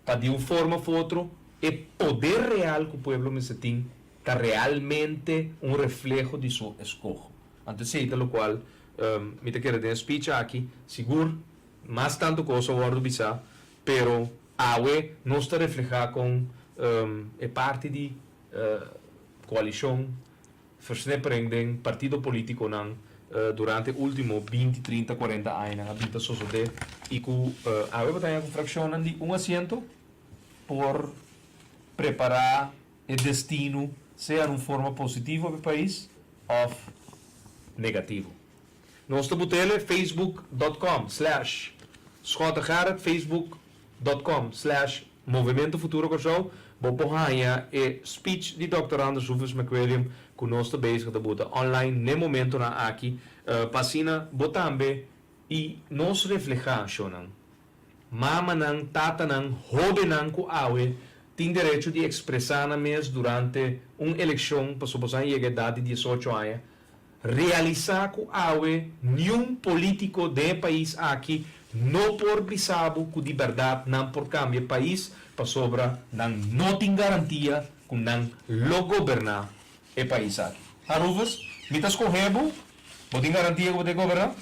Speaker 1: Pa di un forma of otro e poder real ku pueblo mester tin ta realmente un refleho di su eskoho. Anto esei ta lokual mi ta kere den e speech aki, sigur mas tantu kos a wòrdu bisá, pero awe nos ta reflehá kon e parti di koalishon, versnippering den partido polítikonan durante último 20, 30, 40 añanan a bin ta sosodé i ku awe bo ta haña ku frakshonnan di un asiento por prepará e destino sea den un forma positivo pa e pais òf negativo. Nos ta butele facebook.com/schottegerrit facebook.com/Movimento Futuro Kòrsou. Bo por haña e speech di Dòkter Anders Rufus McWilliam ku nos ta bezig ta buta online n'e momentonan aki pa asina bo tambe i nos reflehá shonnan, mamanan, tatanan, hóbennan ku awe tin derecho di ekspresá nan mes durante un elekshon pasobra boso a yega edat di 18 aña. Realisá ku awe niun polítiko den e pais aki no por bisa bo ku di bèrdat nan por kambia e pais pasobra nan no tin garantia ku nan lo goberná e pais aki. Ha Rufus, mi ta skohe bo, bo tin garantia ku bo ta e goberná?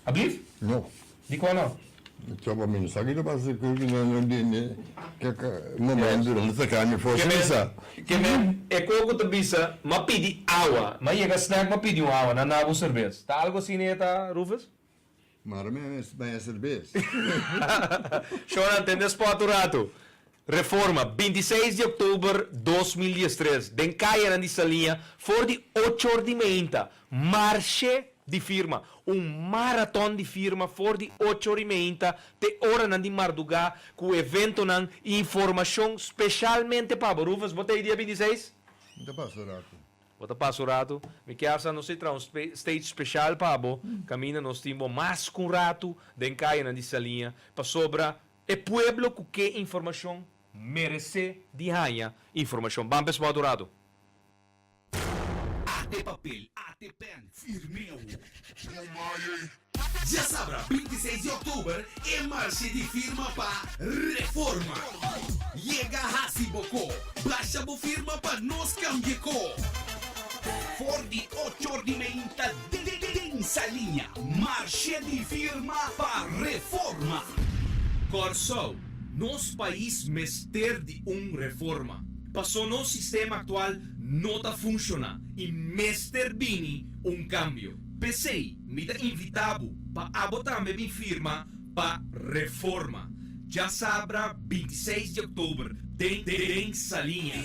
Speaker 1: Ablief?
Speaker 2: No.
Speaker 1: Dikon no?
Speaker 2: Soba mi no sa kiko pasa ku mi no ntende kiko momento nan ta saka mi for bisa.
Speaker 1: Ke men e koko ta bisa m'a pidi awa, m'a yega snack m'a pidi un awa, nan daba un serbes. Ta algo asina e ta Rufus?
Speaker 2: Mara mi a baña serbes.
Speaker 1: Shona tende spot un ratu. Reforma, 26 di òktober 2013, den kayanan di Saliña for di ocho or di meinta, marshe di firma, un maraton di firma for di ocho or i meinta te oranan di mardugá ku eventonan i informashon speshalmente pa bo. Rufus, bo ta ei dia 26?
Speaker 2: Mi ta pasa ratu.
Speaker 1: Bo ta pasa un ratu? Mi kier sa nos ta traha un stage speshal pa bo, kaminda nos tin bo mas ku un ratu den kayanan di Saliña, pasobra E pueblo ku ke informashon meresé di haña informashon. Ban p'e spòt un ratu.
Speaker 5: Ate papel, ate pen, firm'é awo. Djasabra 26 di òktober e marshe di firma pa Reforma. Yega hasi bo ko, basha bo firma pa nos kambia ko. For di ocho or di meinta den Saliña, marshe di firma pa Reforma.
Speaker 1: Kòrsou, nos pais mester di un reforma. Paso nos sistema aktual no ta funshoná i mester bini un kambio. P'esei mi ta invitá bo pa abo tambe bin firma pa Reforma. Djasabra 26 di òktober den den Saliña.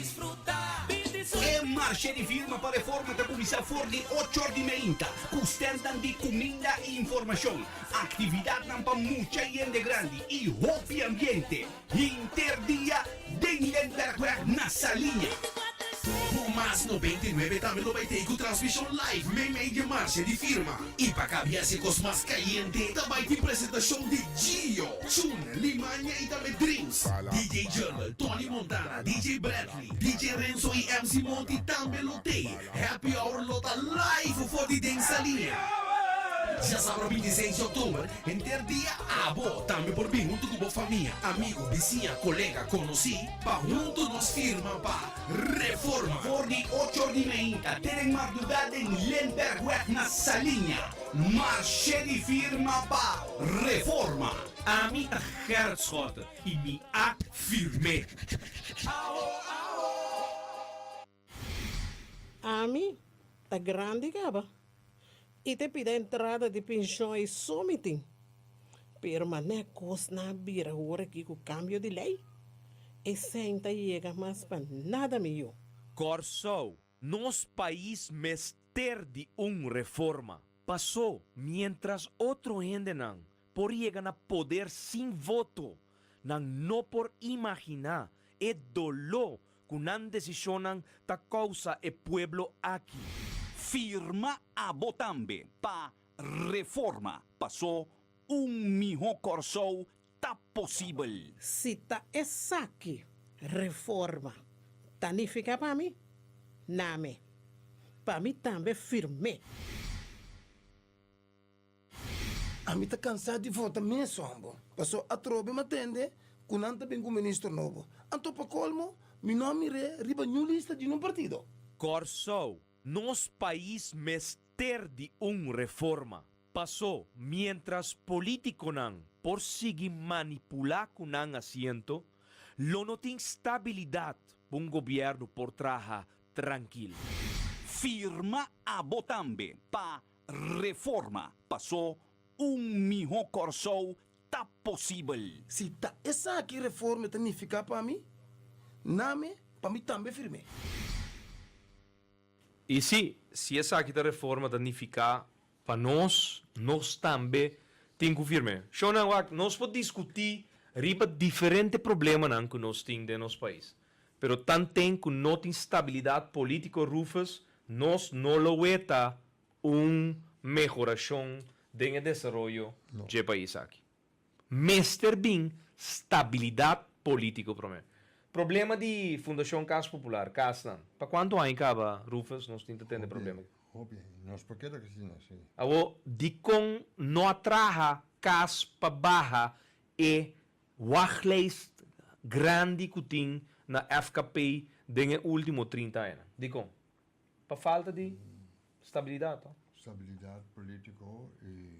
Speaker 5: E marshe di firma pa Reforma ta kuminsá for di ocho or di meinta ku stèntnan di kuminda i informashon, aktividatnan pa mucha i hende grandi i hopi ambiente. Henter dia den Lentbergweg na Saliña. Ku Mas 99 tambe lo bai tei ku transmishon live meimei di e marshe di firma. I pa kabia si e kos mas kayente ta bai tin presentashon di Gio, Chun, Limania i tambe Dreams. DJ Jungle, Tony Montana, DJ Bradley, DJ Renzo i MC Monty tambe lo tei. Happy Hour lo ta live for di den Saliña. Djasabra 26 di òktober, henter dia abo tambe por bin huntu ku bo famia, amigu, bisiña, kolega, konosí pa huntu nos firma pa Reforma. For di ocho or di meinta te den mardugá den Lembergweg na Saliña, marshe di firma pa Reforma.
Speaker 1: Ami ta Gerrit Schotte i mi a firm'é.
Speaker 6: Ami ta grandi kaba i te pida entrada di penshon ei so mi tin. Pero manera kosnan a bira awor aki ku kambio di lei, esei ta yega mas pa nada mi yu.
Speaker 1: Kòrsou, nos pais mester. mester di un reforma. Paso mientras otro hendenan por yega na poder sin voto, nan no por imaginá e doló ku nan desishonnan ta kousa e pueblo aki.
Speaker 5: Firma abo tambe pa reforma paso un mihó Kòrsou ta posibel.
Speaker 6: Si ta esaki reforma ta nifiká pa mi, name. Pa mi tambe firm'é.
Speaker 7: Ami ta kansá di vota mes hombo, paso atrobe m'a tende ku nan ta bin ku ministro nobo. Anto pa kolmo mi no a mir'é riba niun lista di niun partido.
Speaker 1: Kòrsou, nos pais mester di un reforma. Paso mientras politiconan por sigui manipula cu nan asiento, lo no tin stabilidad pa un gobierno por traha trankil.
Speaker 5: Firma abo tambe pa reforma paso un miho Kòrsou ta posibel.
Speaker 7: Si ta esaki reforme ta nifiká pa mi, name pa mi tambe firm'é.
Speaker 1: I sí, si esaki ta reforma ta nifiká pa nos, nos tambe tin ku firm'é. Shownan, wak, nos por diskutí riba diferente problemanan ku nos tin den nos pais, pero tanten ku no tin stabilidat polítiko Rufus, nos no lo weta un mehorashon den e desaroyo dje pais aki. Mester bin stabilidat polítiko promé. Problema di Fundashon Kas Popular, kasnan. Pa kuantu aña kaba, Rufus, nos tin ta tende problema aki?
Speaker 2: Hopi, hopi. Nos por keda asina, si.
Speaker 1: Awor, dikon no a traha kas pa baha e wachtlijst grandi ku tin na FKP den e último 30 añanan? Dikon? Pa falta di stabilidat, to?
Speaker 2: Stabilidat polítiko i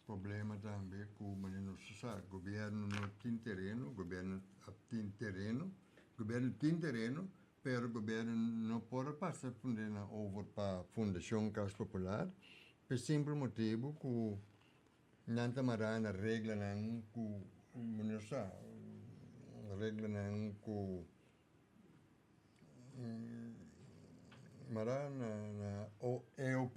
Speaker 2: Problema tambe cu manera nos ta sa, gobierno no tin tereno, gobierno a tin tereno, gobierno tin tereno, pero gobierno no por a pasa fundenan over pa Fundacion Cas Popular, p'e simpel motibo cu nan ta mara na reglanan cu manera nos sa, reglanan cu Mara na EOP.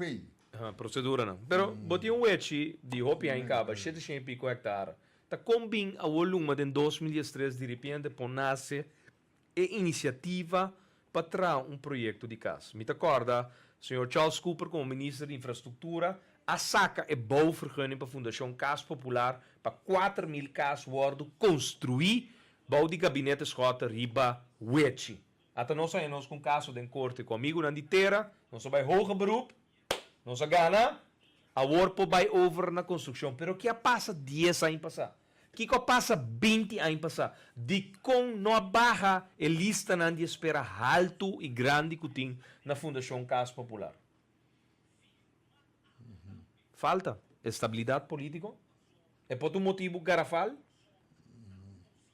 Speaker 1: Aha, proceduranan. Pero bo tin un wechi di hopi aña caba, shete shen y pico hectare. Ta con bin awor luma den 2013 diripiente por nace e iniciativa pa traha un proyecto di cas? Mi ta corda señor Charles Cooper como minister di Infrastructura a saca e bouwvergunning pa Fundacion Cas Popular pa 4000 cas wordo construi Bou di gabinete Schotte riba wechi. Ata nos haña nos ku un kaso den korte ku amigunan di tera, nos a bai hoger beroep, nos a gana, awor por bai over na konstrukshon. Pero ke a pasa dies aña pasá? Kiko a pasa binti aña pasá? Dikon no a baha e listanan di espera haltu i grandi ku tin na Fundashon Kas Popular? Falta estabilidat polítiko? E por ta un motibu garafal?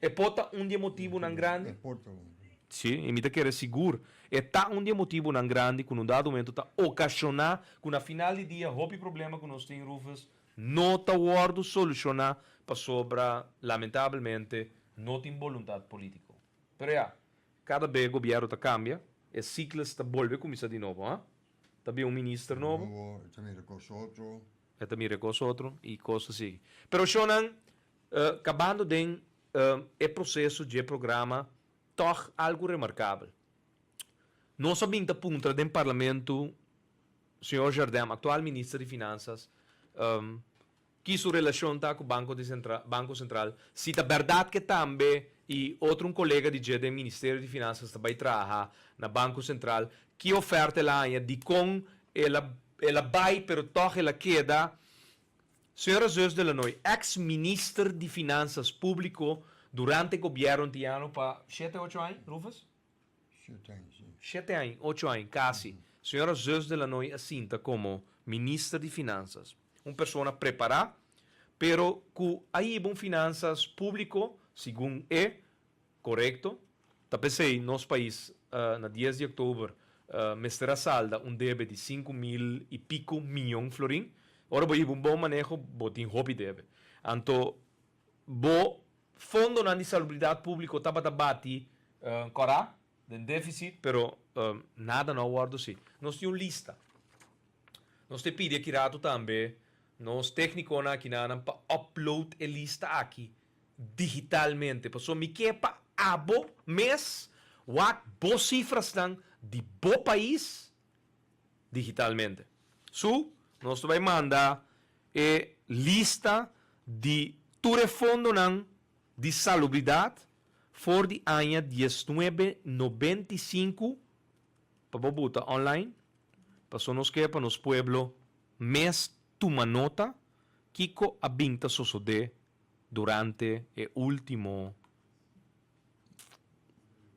Speaker 1: E por ta un di e motibunan grandi?
Speaker 2: E por ta un.
Speaker 1: Sí, i mi ta kere sigur e ta un di e motibunan grandi ku na un dado momento ta okashoná ku na final di dia hopi problema ku nos tin, Rufus, no ta wòrdu solushoná pasobra lamentabelmente no tin boluntat polítiko. Pero ya, kada be gobièrnu ta kambia, e sikles ta bolbe kuminsá di nobo, ha? Ta bin un minister nobo.
Speaker 2: Nobo, e ta mira kos otro.
Speaker 1: E ta mira kos otro i kos ta sigui. Pero shownan, kabando den e proseso dje programa tòg algu remarkabel. Nos a bin ta puntra den parlamento señor Jardem, aktual minister di Finansas, Ki su relashon ta ku Banko di Sentral, Banko Sentral? Si ta bèrdat ke tambe i otro un kolega di dje den Ministerio di Finansas ta bai traha na Banko Sentral, ki oferta el a haña, dikon el a el a bai pero tòg el a keda? Señora Zeus de Lanoy, eks minister di Finansas Públiko durante gobièrnu antiano pa shete ocho aña, Rufus?
Speaker 2: Shete aña, si.
Speaker 1: Shete aña, ocho aña, kasi. Señora Zeus de Lanoy a sinta komo minister di Finansas. Un persona prepará, pero ku a hiba un finansas públiko, segun e, korekto. Ta p'esei nos pais na dies di òktober mester a salda un debe di 5000 i piko mion florin. Ora bo hiba un bon maneho, bo tin hopi debe. Anto bo fondonan di salubridat públiko tabata bati kòrá den défisit, pero nada no a wòrdu si. Nos tin un lista. Nos te pidi aki rato tambe nos técniconan akinanan pa upload e lista aki digitalmente pasobra mi ke pa abo mes wak bo cifrasnan di bo pais digitalmente. Su, nos ta bai manda e lista di tur e fondonan di salubridat for di aña diesnuebe 95 pa bo buta online, paso nos ke pa nos pueblo mes tuma nota kiko a bin ta sosodé durante e último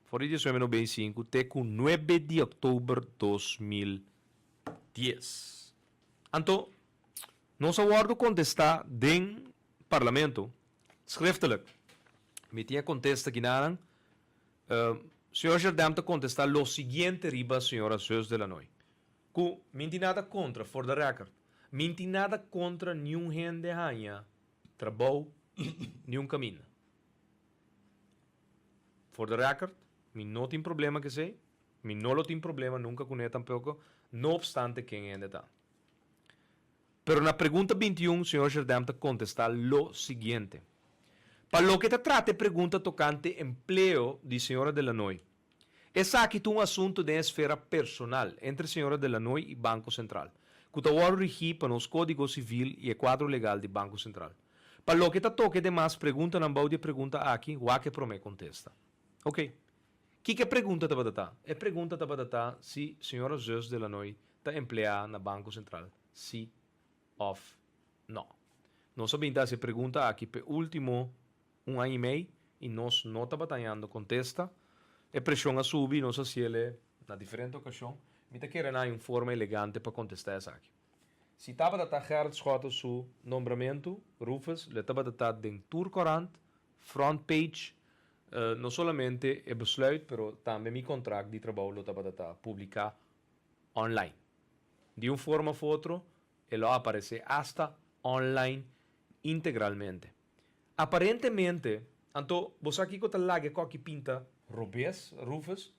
Speaker 1: for di 1995 te ku 9 di òktober 2010. Anto, nos a wòrdu kontestá den Parlamento, schriftelijk. Mi tin e kontesta kinanan. Señor Jardem ta kontestá lo siguiente riba señora Zus de Lanoy, Ku mi n tin nada kontra, for the record, mi n tin nada kontra niun hende haña trabou niun kaminda. For the record, mi no tin problema ku esei, mi no lo tin problema nunka kuné tampoko, no opstante ken hende ta. Pero na pregunta 21, señor Jardem ta kontestá lo siguiente, Pa loke ta trata e pregunta tokante empleo di señora De Lanoy, esaki ta un asuntu den esfera personal entre señora De Lanoy i Banko Sentral, ku ta wòrdu rigí pa nos Kódigo Sivil i e kuadro legal di Banko Sentral. Pa loke ta toka e demas preguntanan bou di e pregunta aki, wak e promé kontesta. Oké. Kiko e pregunta tabata ta? E pregunta tabata ta si señora Zus De Lanoy ta empleá na Banko Sentral, sí òf nò. Nos a bin ta hasi e pregunta aki p'e último un aña i mei i nos no tabata hañando kontesta. E preshon a subi i nos a hasiel na diferente okashon. Mi ta kere na hay un forma elegante pa kontestá esaki. Si tabata ta Gerrit Schotte su nombramentu, Rufus, lo e tabata ta den tur korant, front page, no solamente e besluit pero tambe mi kontrakt di trabou lo tabata ta publiká online. Di un forma of otro e lo aparesé asta online integralmente. Aparentemente, anto bo sa kiko ta laga e kòki pinta robes, Rufus?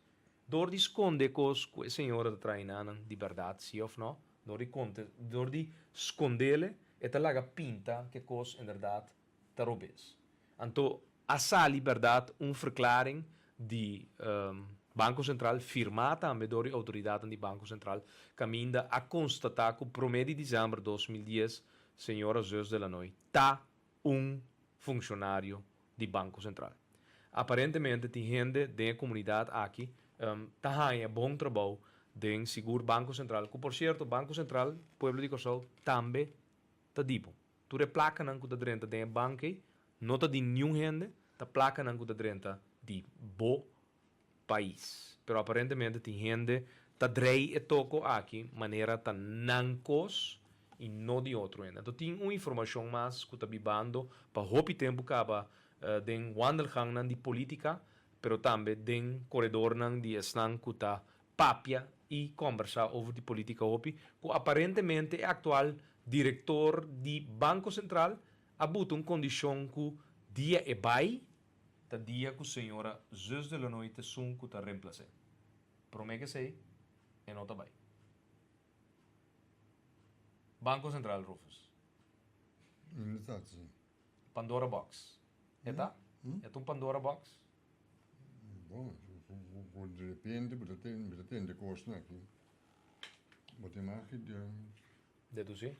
Speaker 1: Dor di skonde e kos ku e señora ta traha enanan di bèrdat, sí òf nò, dor di konte, dor di skondele, e ta laga pinta ku e kos inderdat ta robes. Anto a sali bèrdat un verklaring di Banko Sentral, firmá tambe dor di outoridatnan di Banko Sentral, kaminda a konstatá ku promé di desèmber 2010 señora Zus de Lanoy ta un funshonario di Banko Sentral. Aparentemente tin hende den e komunidat aki ta haña bon trabou den sigur Banko Sentral, ku por sierto Banko Sentral, pueblo di Kòrsou, tambe ta di bo. Tur e plakanan ku ta drenta den e bank ei no ta di niun hende, ta plakanan ku ta drenta di bo pais. Pero aparentemente tin hende ta drei e toko aki manera ta nan kos i no di otro hende. Anto tin un informashon mas ku ta bibando pa hopi tempu kaba den wandelgangnan di politika, pero tambe den koredornan di esnan ku ta papia i kòmbersá over di politika hopi, ku aparentemente e aktual direktor di Banko Sentral a buta un kondishon ku dia e bai, ta dia ku señora Zus de Lanoy ta esun ku ta remplas'é. Promé ku esei, e no ta bai. Banko Sentral, Rufus.
Speaker 2: Inderdaad, sí.
Speaker 1: Pandora box. E ta? E ta un Pandora box?
Speaker 2: Bon, ku di repente bo ta tende, bo ta tende kosnan aki. Bo ta mag di.
Speaker 1: Dedusí?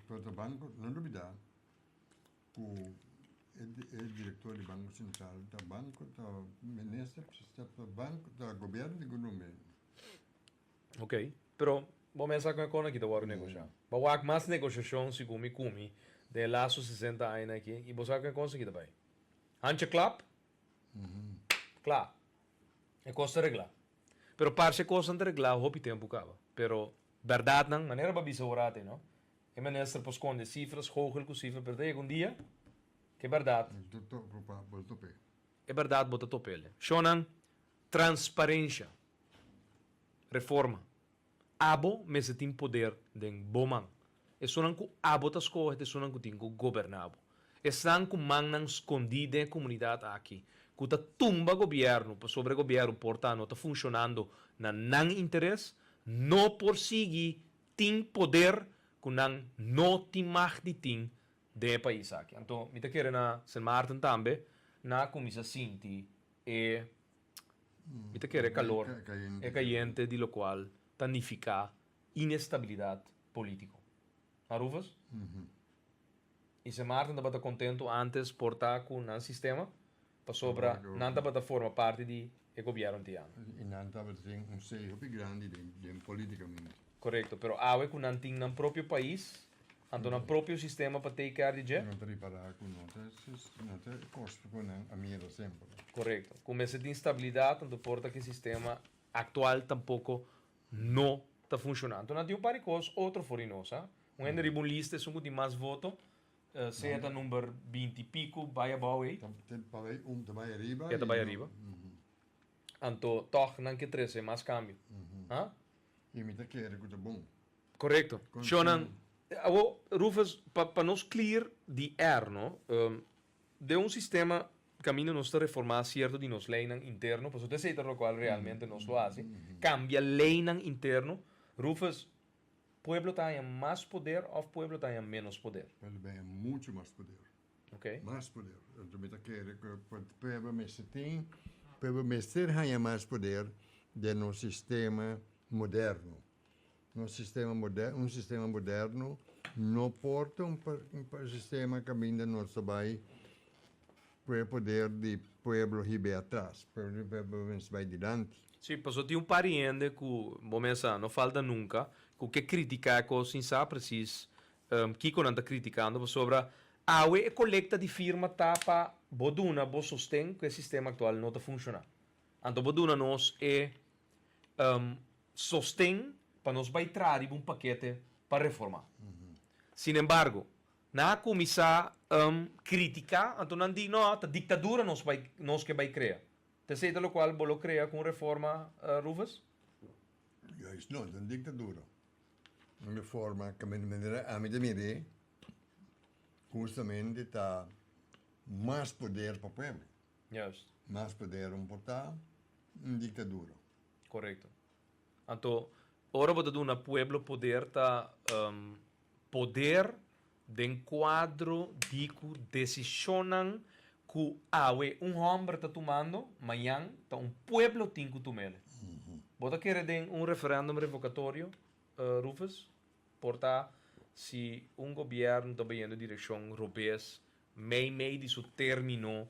Speaker 2: Pero ta banko, no lubidá ku e e direktor di Banko Sentral ta banko ta minister ta banko ta gobièrnu di Colombia.
Speaker 1: Ok, pero bo mes sa kon e kon aki ta wòrdu negoshá. Bo wak mas negoshashon segun mi ku mi den e lastu 60 añanan aki i bo sa kon e kos aki ta bai. Handje klap, kla. E kos ta reglá. Pero parse e kosnan ta reglá hopi tempu kaba. Pero bèrdatnan, manera bo a bisa ora ate, no? E minister por skonde sifras, gogel ku sifra, pero ta yega un dia ku e bèrdat. E bèrdat bo ta top'el. Shonnan, transparensha. Reforma. Abo mester tin poder den bo man. Esunnan ku abo ta skohe ta esunnan ku tin ku goberná bo. Esnan ku mannan skondí den e komunidat aki, ku ta tumba gobièrnu pasobra e gobièrnu por ta no ta funshonando na nan interes, no por sigui. tin poder ku nan no tin mag di tin den e pais aki. Anto mi ta kere na Sint Maarten tambe nan a kuminsá sinti e, mi ta kere e kalor, e kayente di lokual ta nifiká inestabilidat polítiko. Ha Rufus? I Sint Maarten tabata kontentu ántes por ta ku nan sistema pasobra nan tabata forma parti di e gobièrnu antiano.
Speaker 2: I nan tabata tin un sey hopi grandi den politikamente.
Speaker 1: Korekto, pero awe ku nan tin nan propio pais, anto nan propio sistema pa take care di dje.
Speaker 2: Nan ta ripará ku no ta no ta e kos ku nan a mira semper.
Speaker 1: Korekto, ku mester tin stabilidat, anto por ta ku e sistema aktual tampoko no ta funshoná. Anto nan tin un par di kos otro for di nos, ha. Un hende riba un lista esun ku tin mas voto, sea ta number binti piku bai abou ei.
Speaker 2: Ta bai un ta bai ariba.
Speaker 1: E ta bai ariba. Anto tòg nan ke trese mas kambio. Ha?
Speaker 2: I mi ta kere ku ta bon.
Speaker 1: Korekto. Shonnan, awor Rufus, pa pa nos clear di air, no, den un sistema kaminda nos ta reformá sierto di nos leinan interno, pasobra esei ta lokual realmente nos lo hasi, kambia leinan interno, Rufus, Pueblo ta haña mas poder of pueblo ta haña menos poder?
Speaker 2: Pueblo ta haña mucho mas poder.
Speaker 1: Ok.
Speaker 2: Mas poder. Enton mi ta kere ku pueblo mester tin, pueblo mester haña mas poder den nos sistema moderno. Nos sistema moderno, un sistema moderno no por ta un sistema kaminda nos ta bai ku e poder di pueblo hib'é atras. Pueblo mester bai dilanti.
Speaker 1: Sí, pasobra tin un par di hende ku, bo mes sa, no falta nunka, ku ke kritiká e kos sin sa presis kiko nan ta kritikando, pasobra awe e kolekta di firma ta pa bo duna bo sosten ku e sistema aktual no ta funshoná. Anto bo duna nos e sosten pa nos bai traha riba un pakete pa reformá. Sinembargo, Nan a kuminsá kritiká, anto nan di, No, ta diktadura nos bai, nos ke bai krea. Ta esei ta lokual bo lo krea ku un reforma, Rufus?
Speaker 2: Juist no, ta un diktadura. Un reforma ku manera ami ta mir'é, hustamente ta mas poder pa pueblo.
Speaker 1: Juist.
Speaker 2: Mas poder un por ta un diktadura.
Speaker 1: Korekto. Anto, ora bo ta duna pueblo poder ta Poder den kuadro di ku desishonnan ku awe un hòmber ta tumando, mañan ta un pueblo tin ku tum'el. Bo ta kere den un referèndum revokatorio, Rufus? Por ta si un gobièrnu ta bayendo direkshon robes mei mei di su término,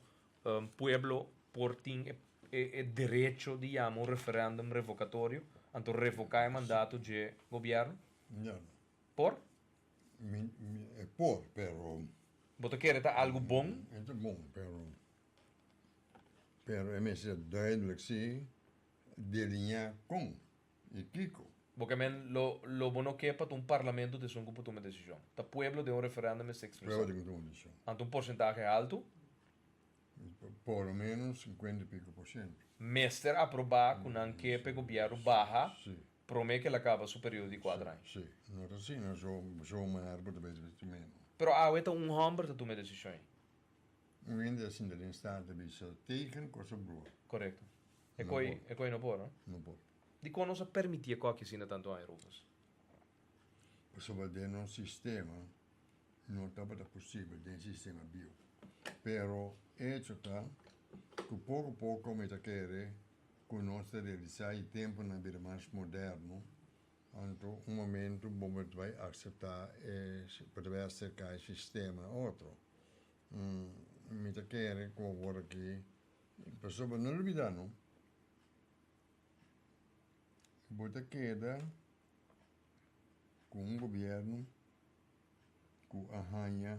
Speaker 1: pueblo por tin e derecho di yama un referèndum revokatorio, anto revoká e mandato dje gobièrnu? Por?
Speaker 2: Mi, mi, e por, pero.
Speaker 1: Bo ta kere ta algu bon?
Speaker 2: E ta bon, pero. Pero e mester duidelijk si delineá kon i kiko.
Speaker 1: Bo ke men lo, lo bo no ke pa ta un parlamento ta esun ku por tuma desishon. Ta pueblo den un referèndum mester ekspresá.
Speaker 2: Pueblo tin ku tuma desishon.
Speaker 1: Anto un porsentahe haltu?
Speaker 2: Por lo menos sinkuenta i piko por siento.
Speaker 1: Mester aprobá ku nan ke pa e gobièrnu baha Prome ke el a kaba su periodo di kuater aña.
Speaker 2: Sí, no ta asina zomaar bo ta bay ta meno.
Speaker 1: Pero awe ta un homber ta tuma e desishon ei.
Speaker 2: Un hende a sinta den staat ta bisa tegen kos a brua.
Speaker 1: Korekto. E koi, e koi no por, no?
Speaker 2: No por.
Speaker 1: Dikon nos a permití e koki asina tantu aña, Rufus?
Speaker 2: Pasobra den nos sistema no tabata posibel, den sistema bieu. Pero echo ta ku poko poko mi ta kere Ku nos ta realisá i tempunan bira mas moderno, anto un momentu bo ta bai akseptá e, bo ta bai aserká e sistema otro. Mi ta kere ku awor aki, pasobra no lubidá no, bo ta keda ku un gobièrnu ku a haña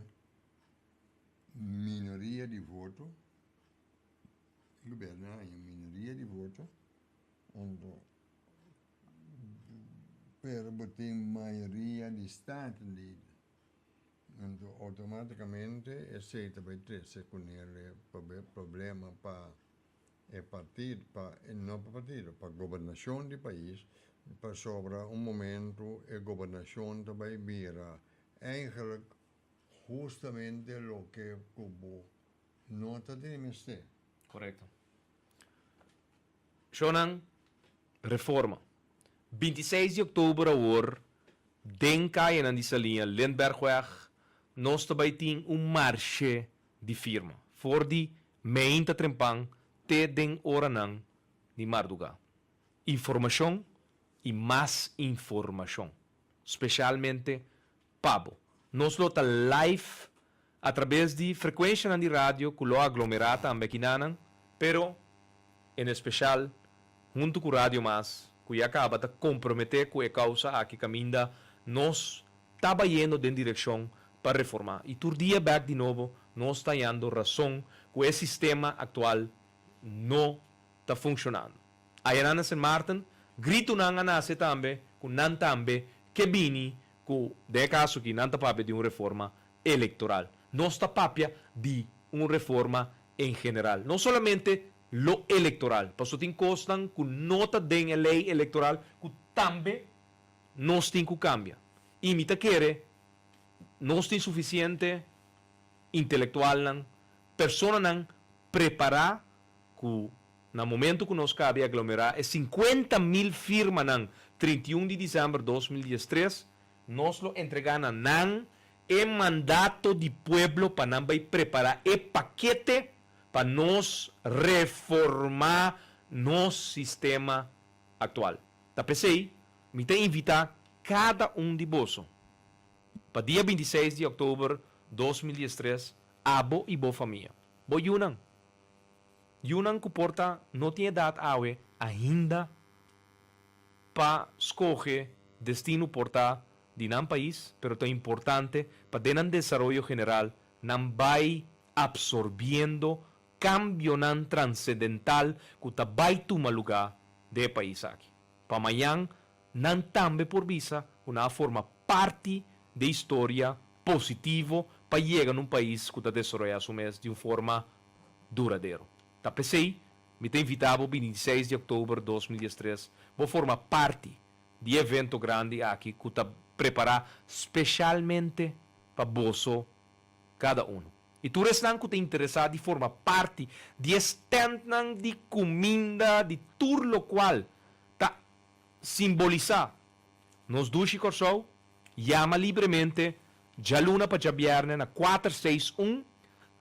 Speaker 2: minoria di voto, Goberna haña minoria di voto, anto pero bo tin mayoria di statenleden. Anto automaticamente esey ta bay trece cunel e problema pa e partido, pa no pa partido, pa gobernacion di pais, pasobra un momento e gobernacion ta bay bira eigenlijk hustamente loke cu bo No ta den mester.
Speaker 1: Korekto. Shownan, Reforma. 26 di oktober awor. Den kayanan di Saliña Lindbergweg nos ta bai tin un marshe di firma for di meinta trempan te den oranan di marduga. Informashon i mas informashon, spesialmente pa bo. Nos lo ta live atrabes di frekuenshanan di radio ku lo aglomerá tambe akinanan, pero en espeshal huntu ku Radio Mas ku ya kaba ta komprometé ku e kousa aki kaminda nos ta bayendo den direkshon pa reformá. I tur dia bèk di nobo nos ta hañando rason ku e sistema aktual no ta funshonando. Ayanan na Sint Maarten gritunan a nase tambe ku nan tambe ke bini ku den e kaso aki nan ta papia di un reforma elektoral. Nos ta papia di un reforma en general, no solamente lo elektoral, pasobra tin kosnan ku no ta den e lei elektoral ku tambe nos tin ku kambia. I mi ta kere nos tin sufisiente intelektualnan, personanan prepará ku na momento ku nos kabi aglomerá e 50.000 firmanan 31 di desèmber 2013, nos lo entregá na nan e mandato di pueblo pa nan bai prepará e pakete pa nos reformá nos sistema aktual. Ta p'esei mi ta invitá kada un di boso pa dia 26 di òktober 2013 abo i bo famia, bo yunan, yunan ku por ta no tin edat awe ainda pa skohe destino por ta di nan pais, pero ta importante pa den nan desaroyo general nan bai absorbiendo kambionan transendental ku ta bai tuma lugá den e pais aki. Pa mañan nan tambe por bisa ku nan a forma parti di historia positivo pa yega na un pais ku ta desaroyá su mes di un forma duradero. Ta p'esei mi ta invitá bo bini di seis di òktober 2013 bo forma parti di e evento grandi aki ku ta prepará speshalmente pa boso kada unu. I tur esnan ku ta interesá di forma parti di e stèntnan di kuminda di tur lokual ta simbolisá nos dushi Kòrsou, yama libremente djaluna pa djabièrnè na 461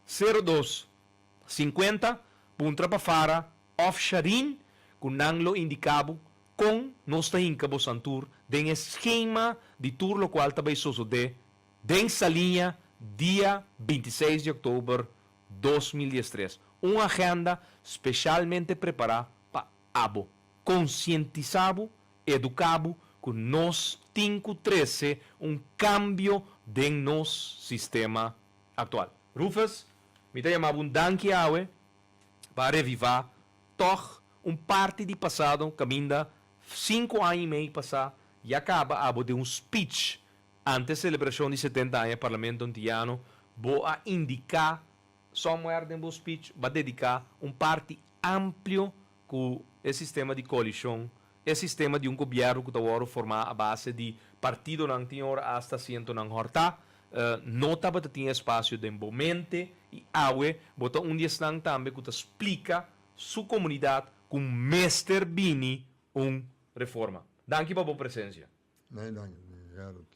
Speaker 1: 02 50, puntra pa Fara òf Sharin ku nan lo indiká bo kon nos ta hinka bo santur den e skema di tur lokual ta bai sosodé den Saliña dia 26 di òktober 2013. Un agenda speshalmente prepará pa abo konsientisá bo, eduká bo ku nos tin ku trese un kambio den nos sistema aktual. Rufus, mi ta yama bo un danki awe pa a revivá tòg un parti di pasado kaminda 5 aña i mei pasá ya kaba abo den un speech ante selebrashon di 70 aña Parlamento Antiano bo a indiká somewhere den bo speech bo a dediká un parti amplio ku e sistema di koalishon, e sistema di un gobièrnu ku ta wòrdu formá a base di partidonan tin ora asta asientonan hòrtá, no tabata tin espasio den bo mente i awe bo ta un di esnan tambe ku ta splika su komunidat ku mester bini un reforma. Danki pa bo presensia.
Speaker 2: Nee, danki, Gerrit.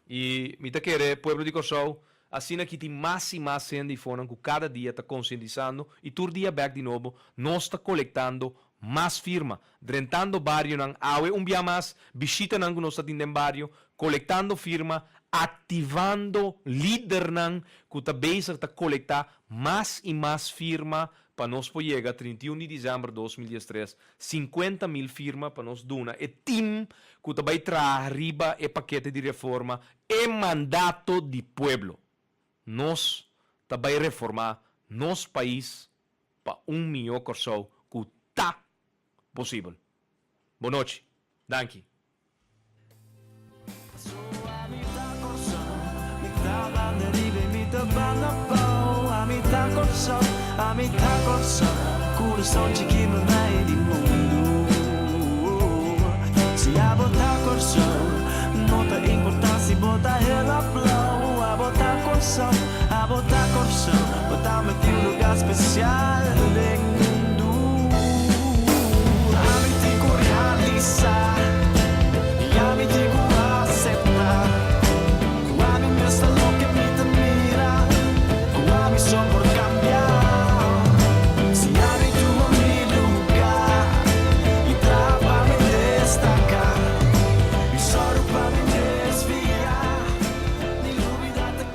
Speaker 1: I mi ta kere pueblo di Kòrsou asina ki tin mas i mas hende ifonan ku kada dia ta konsientisando i tur dia bèk di nobo nos ta kolektando mas firma, drentando barionan awe un bia mas, bishitanan ku nos ta tin den bario, kolektando firma, aktivando lidernan ku ta bezig ta kolektá mas i mas firma pa nos por yega 31 di desèmber 2013 50.000 firma pa nos duna e tim ku ta bai traha riba e pakete di reforma e mandato di pueblo. Nos ta bai reformá nos pais pa un mihó Kòrsou ku ta posibel. Bon nochi. Danki.